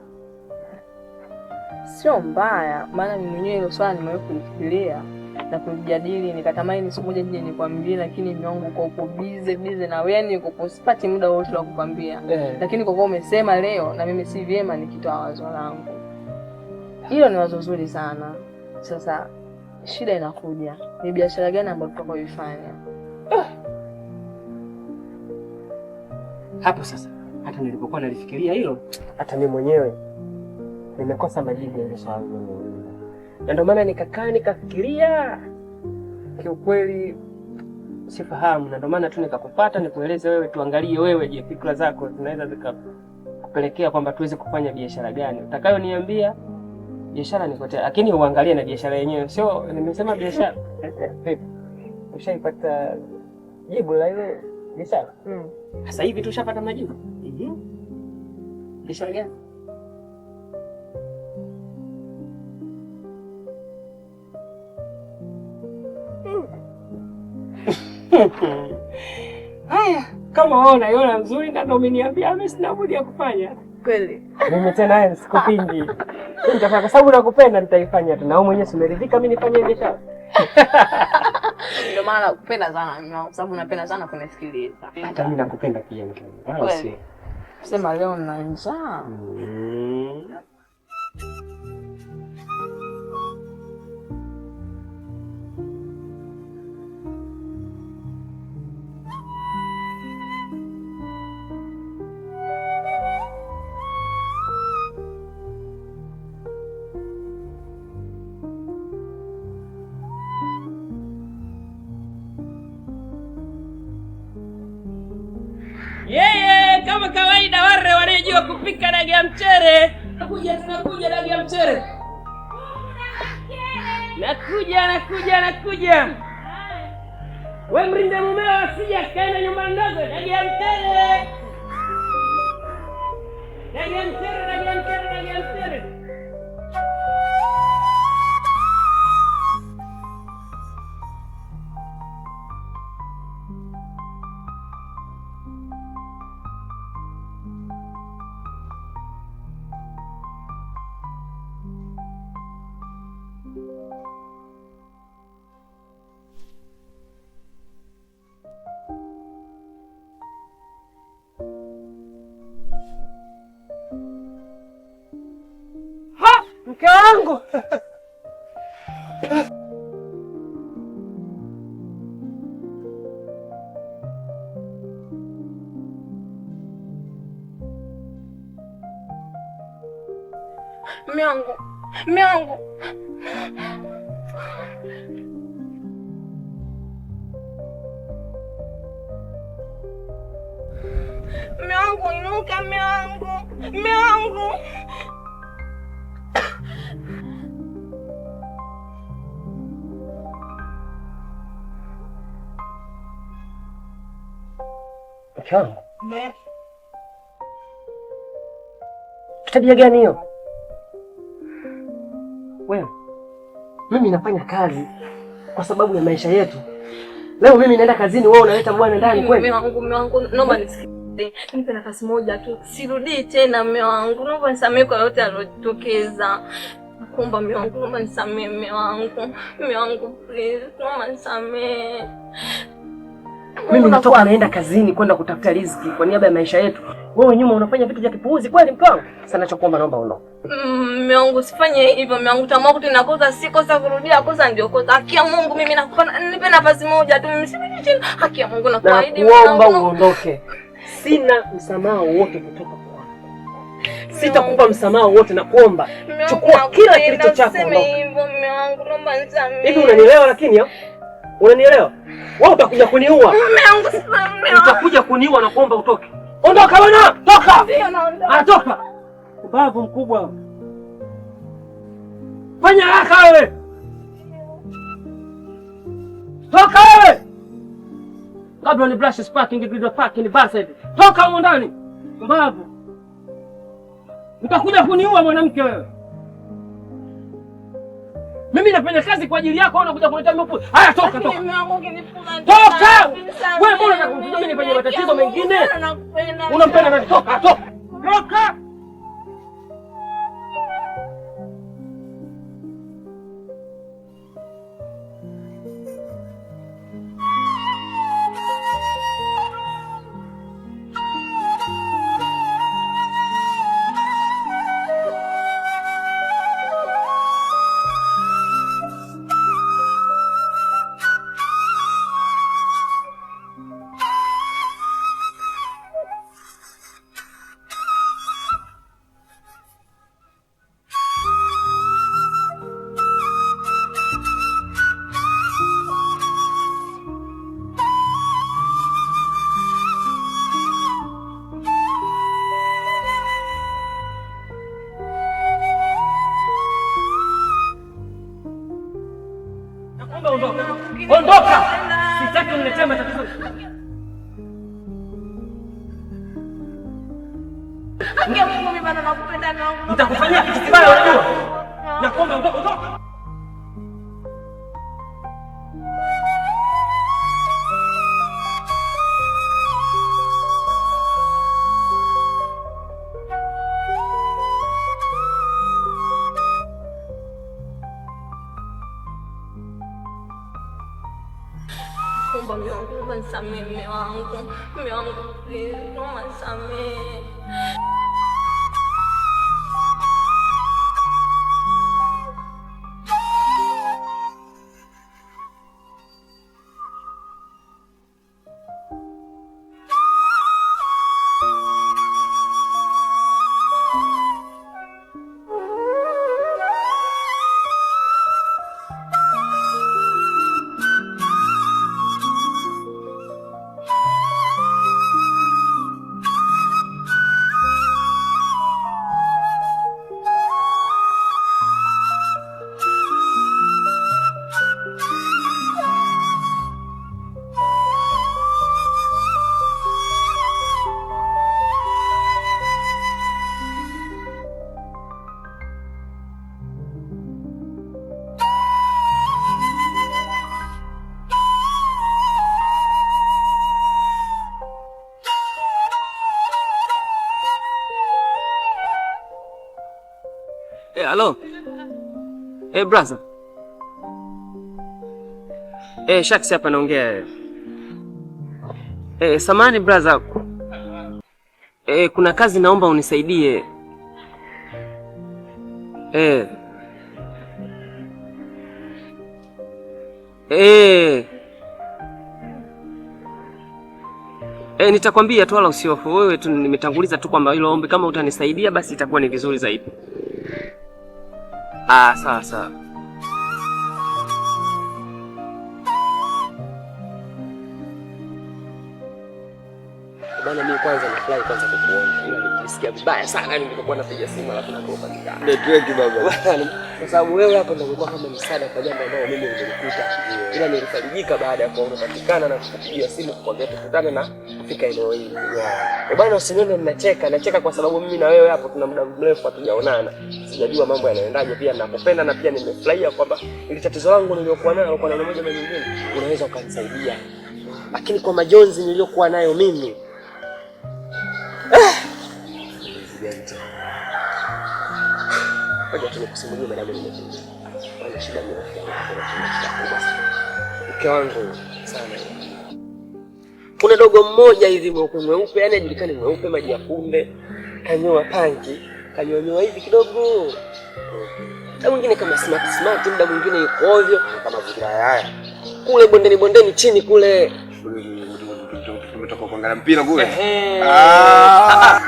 Sio mbaya, maana mimi mwenyewe hilo swala nimewahi kulifikiria na kulijadili, nikatamani siku moja nije nikwambie, lakini mume wangu uko uko busy na wewe, yani uko sipati muda wote wa kukwambia. Lakini kwa kuwa umesema leo, na mimi si vyema nikitoa wazo langu. Hilo ni wazo zuri sana. Sasa shida inakuja, ni biashara gani ambayo tutakayoifanya? Hapo sasa hata nilipokuwa nalifikiria hilo, hata mimi mwenyewe nimekosa majibu ya hilo swali. Na ndio maana nikakaa nikafikiria, kiukweli sifahamu, na ndio maana tu nikakufuata nikueleze wewe, tuangalie wewe, je, fikra zako zinaweza zikakupelekea kwamba tuweze kufanya biashara gani. Utakayoniambia biashara niko tayari, lakini uangalie na biashara yenyewe. Sio nimesema biashara. Vipi? Ushaipata jibu la ile biashara? Sasa hivi tushapata majibu. Biashara gani? Haya, kama wewe unaiona nzuri na ndio umeniambia, mimi sina budi ya kufanya. Kweli. Mimi tena sikupingi. Nitafanya kwa sababu nakupenda, nitaifanya tu. Na wewe mwenyewe umeridhika mimi nifanye biashara. Ndio maana nakupenda sana, kwa sababu napenda sana kunisikiliza. Hata mimi nakupenda pia mke wangu. Wala si. Sema leo nina njaa. Yeye kama kawaida wale wanajua kupika dagaa ya mchere. Nakuja tunakuja dagaa ya mchere. Nakuja. Wewe mrinde mumeo asije akaenda nyumba ndogo dagaa ya mchere. Mke wangu. Mume wangu, mume wangu. Mume wangu, inuka mume wangu. Mume wangu. Mke wangu. Tabia gani hiyo? Wewe, mimi nafanya kazi kwa sababu ya maisha yetu. Leo mimi naenda kazini, wewe unaleta bwana ndani kweli? Mume wangu, naomba nisikilize. Nipe nafasi moja tu. Sirudii tena mume wangu. Naomba nisamehe kwa yote aliyotokeza. Nakuomba mume wangu, naomba nisamehe mume wangu. Mume wangu please, naomba nisamehe. Mimi natoka naenda kazini kwenda kutafuta riziki kwa niaba ya maisha yetu. Wewe nyuma unafanya vitu vya kipuuzi kweli mke wangu? Sasa nachokuomba naomba uondoke. Mume wangu usifanye hivyo mume wangu, tamaa tena kosa si kosa, kurudia kosa ndio kosa. Haki ya Mungu mimi nakupa, nipe nafasi moja tu mimi sirudi tena. Haki ya Mungu nakuahidi mume wangu. Nakuomba uondoke. Sina msamaha wote kutoka kwako. Sitakupa msamaha wote, nakuomba. Chukua kila kilicho chako ondoka. Hivyo mume wangu, naomba nisamehe. Hivi unanielewa lakini? Unanielewa? Wewe utakuja kuniua. Mume wangu sasa. Utakuja kuniua na kuomba utoke. Ondoka bwana, toka. Ndio naondoka. Anatoka. Ubavu mkubwa. Fanya haraka wewe. Toka wewe. Kabla ni brush sparking ndio parking basi hivi. Toka huko ndani. Mbavu. Utakuja kuniua mwanamke wewe. Mimi nafanya kazi kwa ajili yako, unakuja kuleta mpuzi. Haya toka toka. Toka! Wewe mbona unataka mimi nifanye matatizo mengine? Unampenda nani? Toka toka. Toka! Ondoka! Sitaki uniletee matatizo. Nitakufanyia kitu kibaya unajua. Nakuomba ondoka. Nisamehe mume wangu, mume wangu please, naomba nisamehe. Hello. Eh, brother. Eh, Shaksi hapa naongea. Eh, samahani brother. Eh, kuna kazi naomba unisaidie. Eh, Nitakwambia tu wala usihofu. Wewe tu nimetanguliza tu kwamba hilo ombi kama utanisaidia basi itakuwa ni vizuri zaidi. Ah, sawa sawa. Bana, mimi kwanza nafurahi kwanza kukuona. Ila nilisikia vibaya sana nilipokuwa napiga simu alafu nakupatikana. Network baba. Kwa sababu wewe hapo ndio umekuwa kama msaada kwa jambo ambalo mimi nilikuta. Ila nilifarijika baada ya kuwa umepatikana na kukupigia simu kukwambia tukutane na kufika eneo hili. Yeah. Bwana usinione ninacheka, nacheka kwa sababu mimi na wewe hapo tuna muda mrefu hatujaonana. Sijajua mambo yanaendaje, pia nakupenda na pia nimefurahia kwamba ile tatizo langu niliyokuwa nalo kwa namna moja au nyingine unaweza ukanisaidia. Lakini kwa majonzi niliyokuwa nayo mimi ngoja tu nikusimulie madamu nimekuja. Wana shida mimi rafiki yangu, kuna shida kubwa sana. Mke wangu sana. Kuna dogo mmoja hivi mweupe mweupe, yani hajulikani mweupe maji ya kunde, kanyoa panki, kanyonyoa hivi kidogo. Muda mwingine kama smart smart, muda mwingine yuko ovyo kama mazingira haya. Kule bondeni bondeni chini kule. Tumetoka kuangalia mpira kule.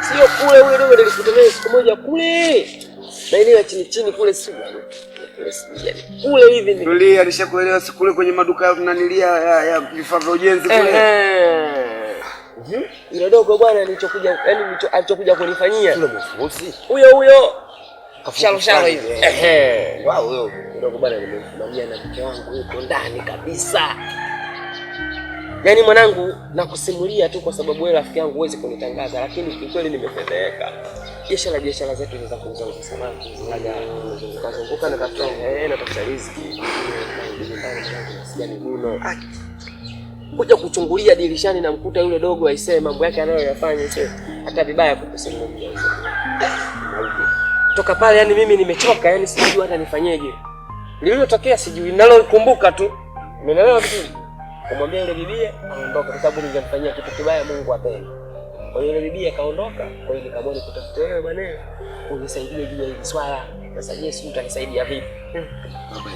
Sio kule, ule dogo nilikutana siku moja kule. Maeneo ya chini chini kule sio. Kule hivi ni. Tulia, nishakuelewa siku kule kwenye maduka ya tunanilia ya vifaa vya ujenzi kule. Ile dogo bwana nilichokuja, yani alichokuja kunifanyia. Yule mfusi. Huyo huyo. Shalo shalo hivi. Wao huyo. Dogo bwana nimemfumania na mke wangu yuko ndani kabisa. Yaani mwanangu nakusimulia tu kwa sababu wewe rafiki yangu huwezi kunitangaza, lakini kiukweli nimefedheheka. Biashara zetu za kuuza samaki, zikaja zunguka na tafuta na tafuta riziki. Nasikia miguno. Kuja kuchungulia dirishani na mkuta yule dogo aisee mambo yake anayoyafanya sio hata vibaya kukusimulia. Toka pale yani mimi nimechoka, yani sijui hata nifanyeje. Lililotokea sijui, nalokumbuka tu. Umeelewa vizuri? Kumwambia yule bibie aondoke kwa sababu ningemfanyia kitu kibaya Mungu apende. Kwa hiyo yule bibie kaondoka, kwa hiyo nikaamua nikutafute wewe bwana, unisaidie juu ya hili swala. Sasa je, sijui utanisaidia vipi? Baba,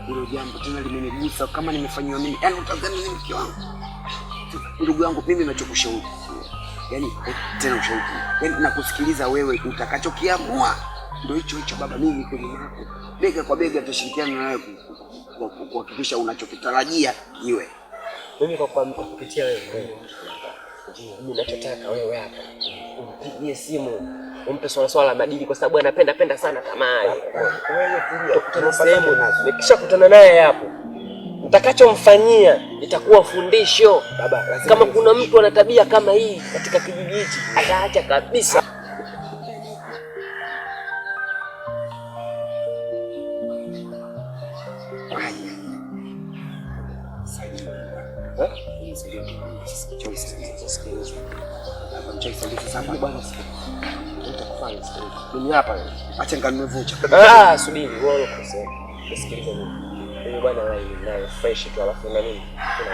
hilo jambo tena limenigusa kama nimefanywa mimi. Yaani utadhani ni mke wangu. Ndugu yangu mimi ninachokushauri. Yaani tena ushauri. Yaani nakusikiliza wewe utakachokiamua. Ndio hicho hicho baba, mimi kwenye yako. Bega kwa bega tutashirikiana na wewe kuhakikisha unachokitarajia iwe. Mimi kwa kupitia wewe. Mimi ninachotaka wewe hapa umpigie simu, umpe swala la madili kwa sababu anapenda penda sana tamaa. Wewe tulia. Tukutane sehemu, nikishakutana naye hapo nitakachomfanyia itakuwa fundisho. Baba, lazima kama kuna mtu ana tabia kama hii katika kijiji hichi ataacha kabisa. Mimi hapa acha nganunue vocha. Subiri wewe ukosea. Nisikilize mimi. Mimi bwana line nayo fresh tu alafu na nini? Kuna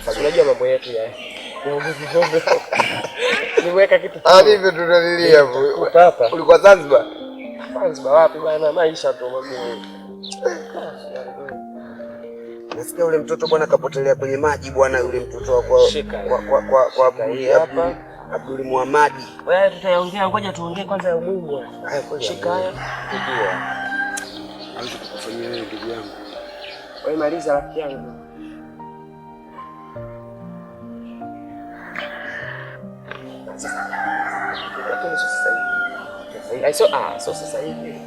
vocha. Unajua mambo yetu ya. Niweka kitu. Hadi tunalilia hapo. Hapa. Ulikuwa Zanzibar? Zanzibar wapi bwana, maisha tu magumu. Nasikia yule mtoto bwana kapotelea kwenye maji bwana, yule mtoto wa kwa hapa Abdul Muhammadi. Wewe tutaongea, ngoja tuongee kwanza ya umuhimu. Shika haya. Pigia. Hawezi kukufanyia wewe ndugu yangu. Wewe maliza rafiki yangu. Lakini sio sasa hivi. Sio sasa hivi.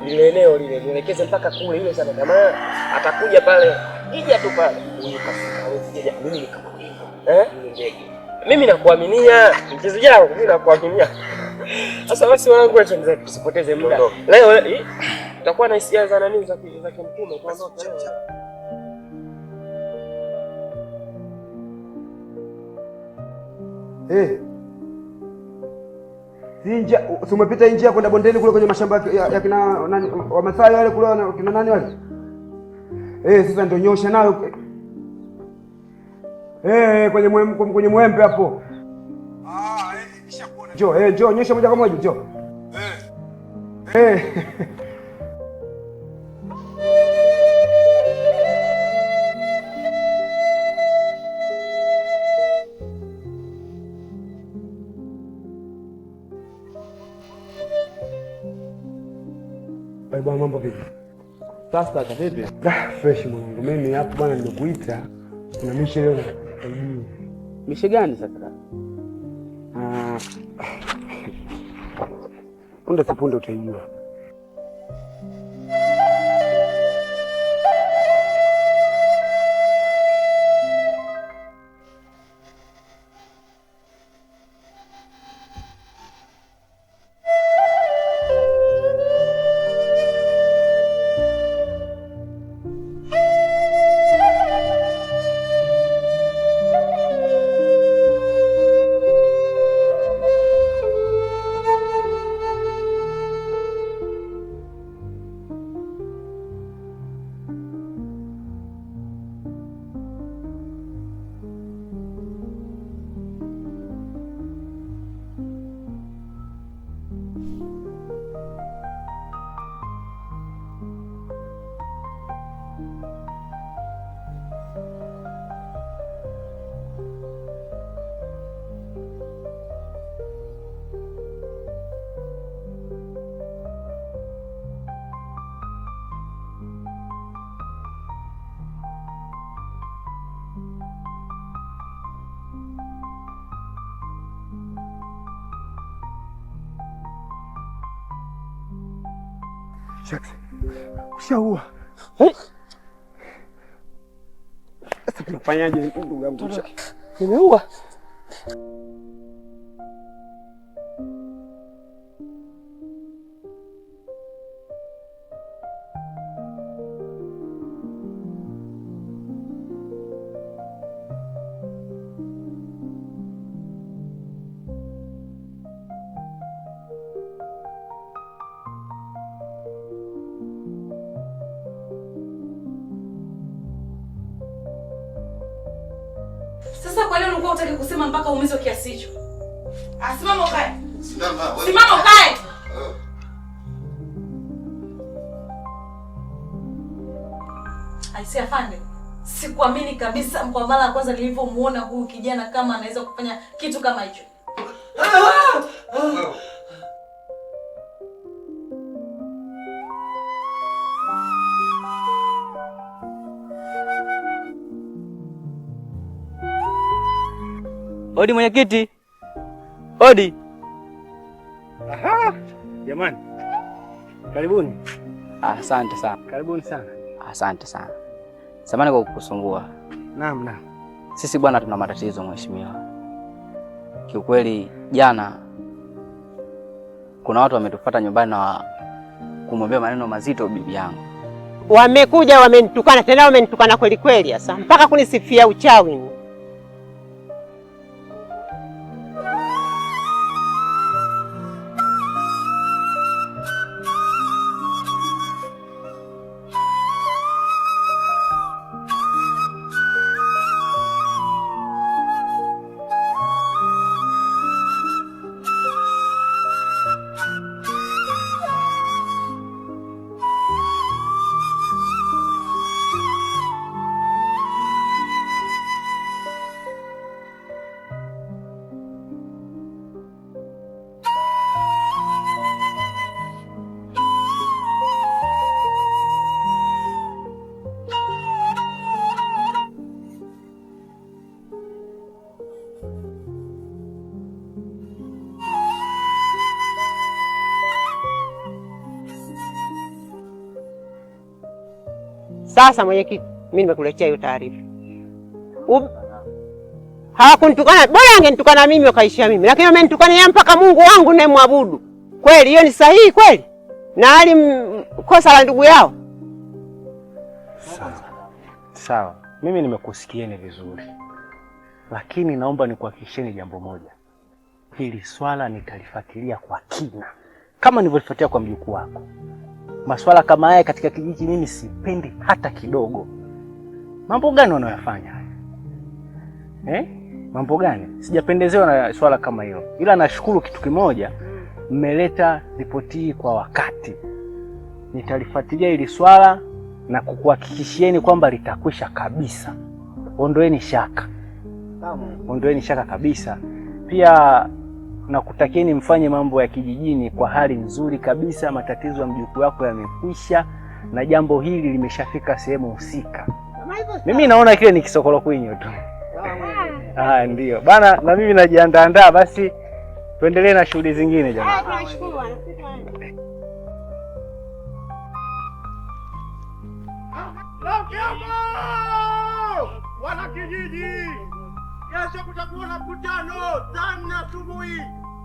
Lile eneo lile nielekeze mpaka kule, yule sana tamaa atakuja pale. Ija tu pale. Mimi nikamwambia. Ndege. Mimi nakuaminia. Mchezo jao mimi nakuaminia. Sasa basi wanangu wetu tusipoteze muda. Leo tutakuwa na hisia za nani za kimtume tuondoke leo. Sinja, si umepita njia kwenda bondeni kule kwenye mashamba ya kina nani Wamasai wale kule kina nani wale? Sasa ndio nyosha nayo. Kwenye mwembe hapo. Njoo, njoo nyosha moja kwa moja njoo. Bwana, mambo vipi? Sasa vipi? Ah, fresh mwanangu. Mimi hapo bwana nimekuita. Kuna mishe leo nakusaidia. Mishe gani sasa? Ah. Punde si punde utaijua. Jackson, ushaua. Sasa tunafanyaje ndugu yangu? Nimeua. Sasa kwa nini ulikuwa hutaki kusema mpaka uumizwe kiasi hicho? Simama ukae. Simama wewe. Simama ukae. Aisee afande, sikuamini kabisa kwa mara ya kwanza nilivyomuona huyu kijana kama anaweza kufanya kitu kama hicho. Odi mwenyekiti. Odi. Aha. Jamani. Karibuni. Asante sana. Karibuni sana. Asante sana. Samahani kwa kukusumbua. Naam, naam. Sisi bwana tuna matatizo mheshimiwa. Kiukweli jana kuna watu wametufuata nyumbani na kumwambia maneno mazito bibi yangu. Wamekuja wamenitukana tena, wamenitukana kweli kweli sasa mpaka kunisifia uchawi. Sasa mwenyekiti, mimi nimekuletea hiyo taarifa. Hawakunitukana, bora angenitukana mimi wakaishia mimi, lakini wamenitukana yeye mpaka Mungu wangu ninayemwabudu. Kweli hiyo ni sahihi kweli? Na hali kosa la ndugu yao. Sawa. Sawa. Mimi nimekusikieni vizuri. Lakini naomba nikuhakikisheni jambo moja. Hili swala nitalifuatilia kwa kina, kama nilivyolifuatia kwa mjukuu wako. Maswala kama haya katika kijiji mimi sipendi hata kidogo. Mambo gani wanayoyafanya haya? Mambo gani? Sijapendezewa na swala kama hilo. Ila nashukuru kitu kimoja, mmeleta ripoti hii kwa wakati. Nitalifuatilia hili swala na kukuhakikishieni kwamba litakwisha kabisa. Ondoeni shaka. Ondoeni shaka kabisa. Pia Na kutakieni mfanye mambo ya kijijini kwa hali nzuri kabisa. Matatizo ya mjukuu wako yamekwisha na jambo hili limeshafika sehemu husika. Mimi naona kile ni kisokolo kwinyo tu. Ah, ndio. Bana, na mimi najiandaa basi tuendelee na shughuli zingine jamani. Tunashukuru bwana. Wana kijiji, kesho kutakuwa na mkutano saa 4 asubuhi.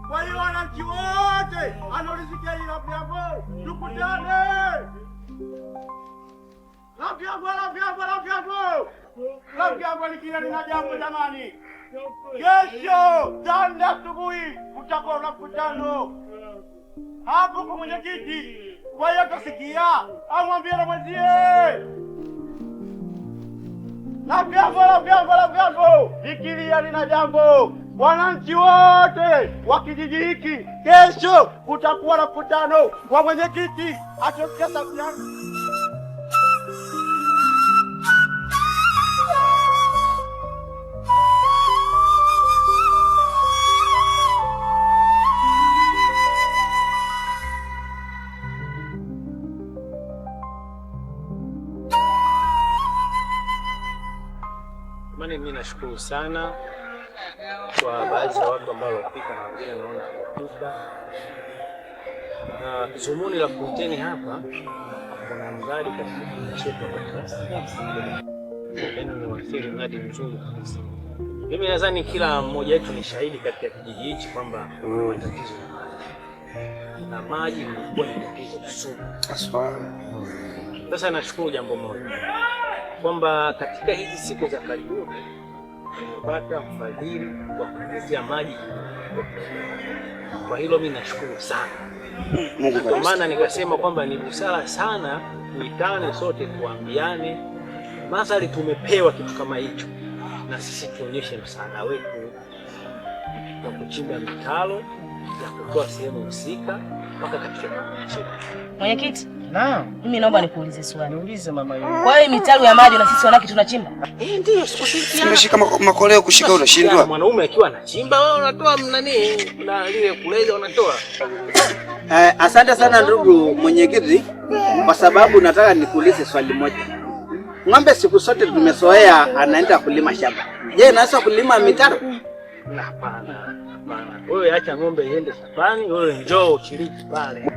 Kwa hiyo wananchi wote anaolisikia hili la vyambo tukutane. La vyambo, la vyambo, la vyambo. La vyambo likila lina jambo jamani. Kesho saa 4 asubuhi kutakuwa na mkutano hapo kwa mwenyekiti. Kwa hiyo tasikia amwambie na mwenzie. La vyambo, la vyambo, la vyambo. Likilia lina jambo. Wananchi wote wa kijiji hiki kesho kutakuwa na mkutano wa mwenyekiti. Atosikia sauti yangu. Mimi nashukuru sana kwa baadhi ya watu ambao walifika na wengine naona walifika. Na zumuni la kuiteni hapa, kuna mradi katika kijiji chetu hapa. Yaani ni wasili mradi mzuri kabisa. Mimi nadhani kila mmoja wetu ni shahidi katika kijiji hichi kwamba kuna matatizo ya maji. Na maji imekuwa ni tatizo sugu. Sasa nashukuru jambo moja, kwamba katika hizi siku za karibuni tumepata mfadhili wa kutuletea maji. Kwa hilo mimi nashukuru sana. Ndio maana nikasema kwamba ni busara sana tuitane sote tuambiane, madhali tumepewa kitu kama hicho, na sisi tuonyeshe msaada wetu kwa kuchimba mitaro ya kutoa sehemu husika mpaka katika kijiji chetu. Mwenyekiti, naam, mimi naomba nikuulize swali. Niulize mama yule. Kwa hiyo mitaro ya maji na sisi wanawake tunachimba? Ndio, sikushirikiana. Unashika makoleo kushika unashindwa. Mwanaume akiwa anachimba wewe unatoa nani? Na lile kuleza unatoa. Asante sana ndugu mwenyekiti, kwa sababu nataka nikuulize swali moja. Ng'ombe siku zote tumezoea anaenda kulima shamba. Je, naweza kulima mitaro? Hapana, hapana. Wewe acha ng'ombe iende shambani, wewe njoo ushiriki pale.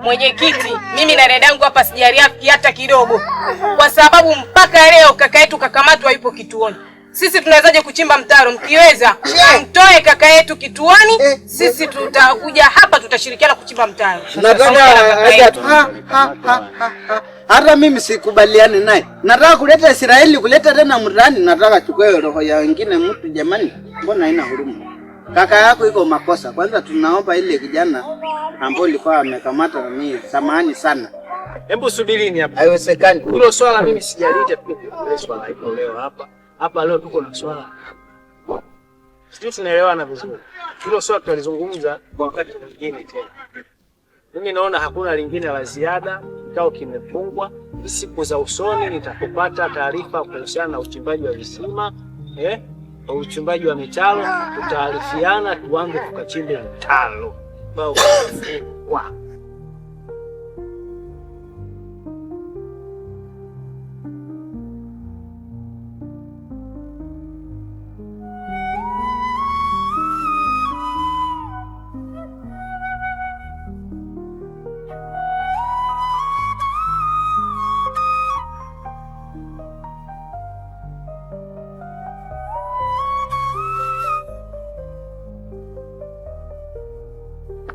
Mwenyekiti, mimi na dadangu hapa sijariafiki hata kidogo. Kwa sababu mpaka leo kaka yetu kakamatwa yupo kituoni. Sisi tunawezaje kuchimba mtaro? Mkiweza mtoe kaka yetu kituoni, sisi tutakuja hapa tutashirikiana kuchimba mtaro. Nataka hata mimi sikubaliani naye. Nataka kuleta Israeli, kuleta tena mrani, nataka chukue roho ya wengine mtu jamani. Mbona haina huruma? Kaka yako iko makosa. Kwanza tunaomba ile kijana ambaye alikuwa amekamata na mimi, samahani sana. Hebu subirini hapa. Haiwezekani. Hilo swala mimi sijaliita pia swala hilo leo hapa. Hapa leo tuko na swala. Sisi tunaelewana vizuri. Hilo swala tutalizungumza kwa wakati mwingine tena. Mimi naona hakuna lingine la ziada, kikao kimefungwa. Siku za usoni nitakupata taarifa kuhusiana na uchimbaji wa visima, uchimbaji wa mitaro, tutaarifiana tuanze tukachimbe mtaro. Bao kwa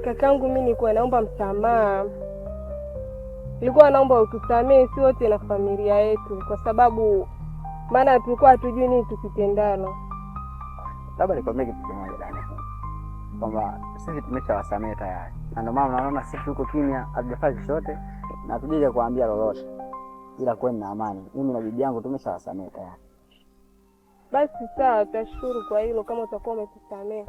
Kakangu, mimi nilikuwa naomba msamaha. Nilikuwa naomba utusamee si wote na familia yetu, kwa sababu maana tulikuwa hatujui nini tukitendana. Labda nikwambie kitu kimoja dada, kwamba sisi tumeshawasamehe tayari, na ndio maana unaona sisi huko kimya, hatujafanya chochote na hatujaja kuambia lolote, ila kuweni na amani. Mimi na bibi yangu tumeshawasamehe tayari. Basi sawa, tutashukuru kwa hilo kama utakuwa umetusamehe.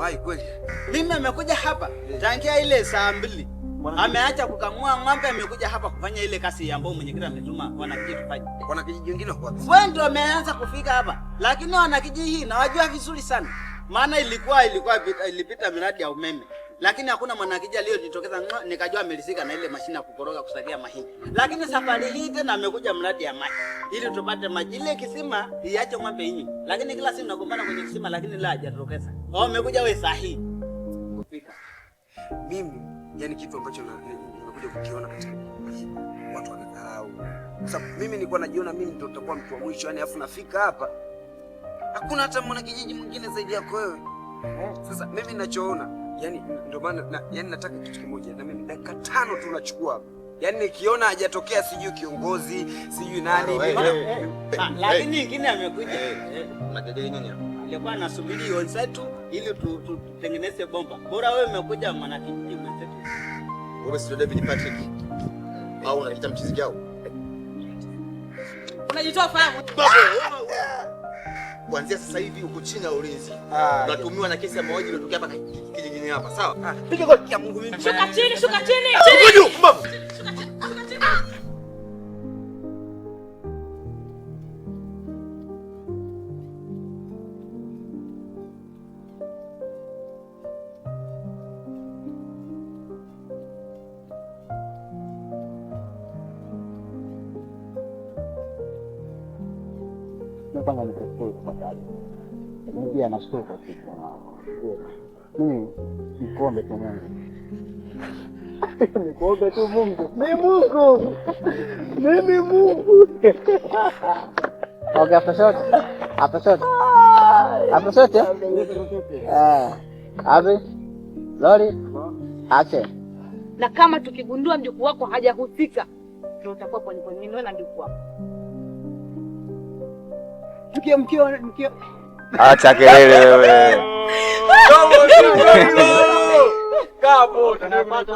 Amewahi kweli? Mimi amekuja hapa tangia ile saa 2. Ameacha kukamua ng'ombe, amekuja hapa kufanya ile kazi ambayo mwenyekiti ametuma wanakijiji tufanye. Wanakijiji wengine wako wapi? Wewe ndio ameanza kufika hapa, lakini wanakijiji hii nawajua vizuri sana. Maana ilikuwa ilipita miradi ya umeme. Lakini hakuna mwanakijiji aliyojitokeza, nikajua amelisika na ile mashine ya kukoroga kusagia mahindi. Lakini safari hii tena amekuja mradi ya maji ili tupate maji. Ile kisima iache ng'ombe inyi. Lakini kila siku nagombana kwenye kisima, lakini la hajatokeza. Wao amekuja wewe sahihi kufika. Mimi yani kitu ambacho nimekuja kukiona katika watu wanadharau. Kwa sababu mimi nilikuwa najiona mimi ndio nitakuwa mtu wa mwisho, yani afu nafika hapa hakuna hata mwanakijiji mwingine zaidi yako wewe. Sasa mimi ninachoona, yani ndio maana yani nataka kitu kimoja, na mimi dakika 5 tu nachukua hapa. Yani nikiona hajatokea sijui kiongozi, sijui nani. Lakini nyingine amekuja. Unajadili nini hapa? Alikuwa anasubiri wenzetu ili tutengeneze bomba. Bora wewe umekuja mwanakijiji mwenzetu. Wewe sio David Patrick au unajiita mchizi jao? Unajitoa fahamu. Kuanzia sasa hivi uko chini ya ulinzi. Unatumiwa na kesi ya mauaji iliyotokea hapa kijijini hapa, sawa? Piga goli ya Mungu mimi. Shuka chini, shuka chini. Chini. Mbavu. Shuka chini, shuka chini. Kwanza nikushukuru kwa taarifa. Mimi pia nashukuru kwa ushirikiano wako. Mimi nikuombe tu Mungu. Nikuombe tu Mungu. Ni Mungu. Mimi Mungu. Okay, after shot. After shot. After shot. Eh. Abi. Lori. Ache. Na kama tukigundua mjukuu wako hajahusika, ndio utakuwa kwenye kwenye na mjukuu wako. Mkio. Acha kelele wewe. Kapo tunapata.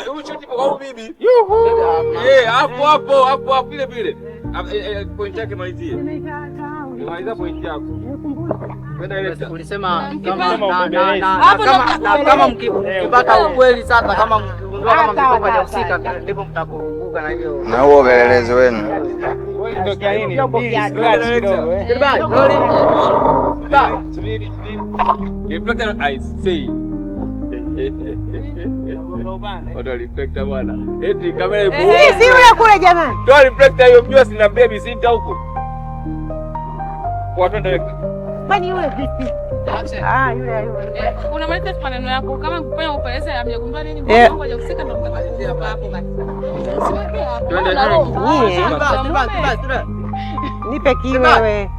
Huyu shoti kwa bibi. Eh, hapo vile vile. Point yake malizie. Maliza point yako. Ulisema kama mkipata ukweli sasa, kama mkigundua kama mjukuu hajahusika ndipo mtapounguka na hiyo. Na huo upelelezi wenu. Reflector bwana. Eti kamera ipo. Si yule kule jamani. Toa reflector hiyo mjua sina baby sita huko. Kwa twende. Kwani yule vipi? Ah, yule yule. Unamaliza maneno yako kama kufanya upelelezi hamjagundua nini mwanangu hajahusika ndio mtamalizia hapo basi. Twende. Nipe kiwewe.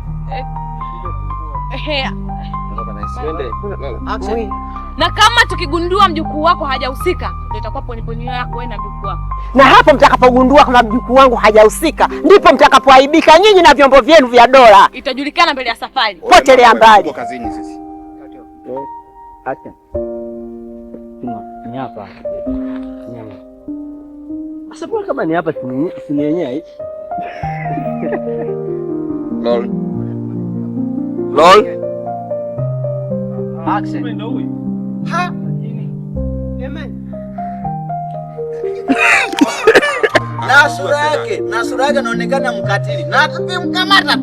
Na kama tukigundua mjukuu wako hajahusika ndio itakuwa poniponi yako wewe na mjukuu wako. Na hapo mtakapogundua kama mjukuu wangu hajahusika ndipo mtakapoaibika nyinyi na vyombo vyenu vya dola. Itajulikana mbele ya safari. Potelea mbali. Tuko kazini sisi. Acha. Ni hapa. Sasa bora kama ni hapa si yenyewe. Lol. Lol. Action. Ha. Amen. Na sura yake inaonekana mkatili. Na tukimkamata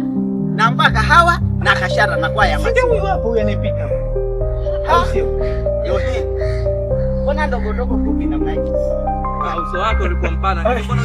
na mpaka hawa na kashara na kwa ya maji. Sio huyu hapo huyu anayepita. Au sio? Yo hii. Mbona ndogo ndogo fupi namna hii? Ah, uso wako ulikuwa mpana. Mbona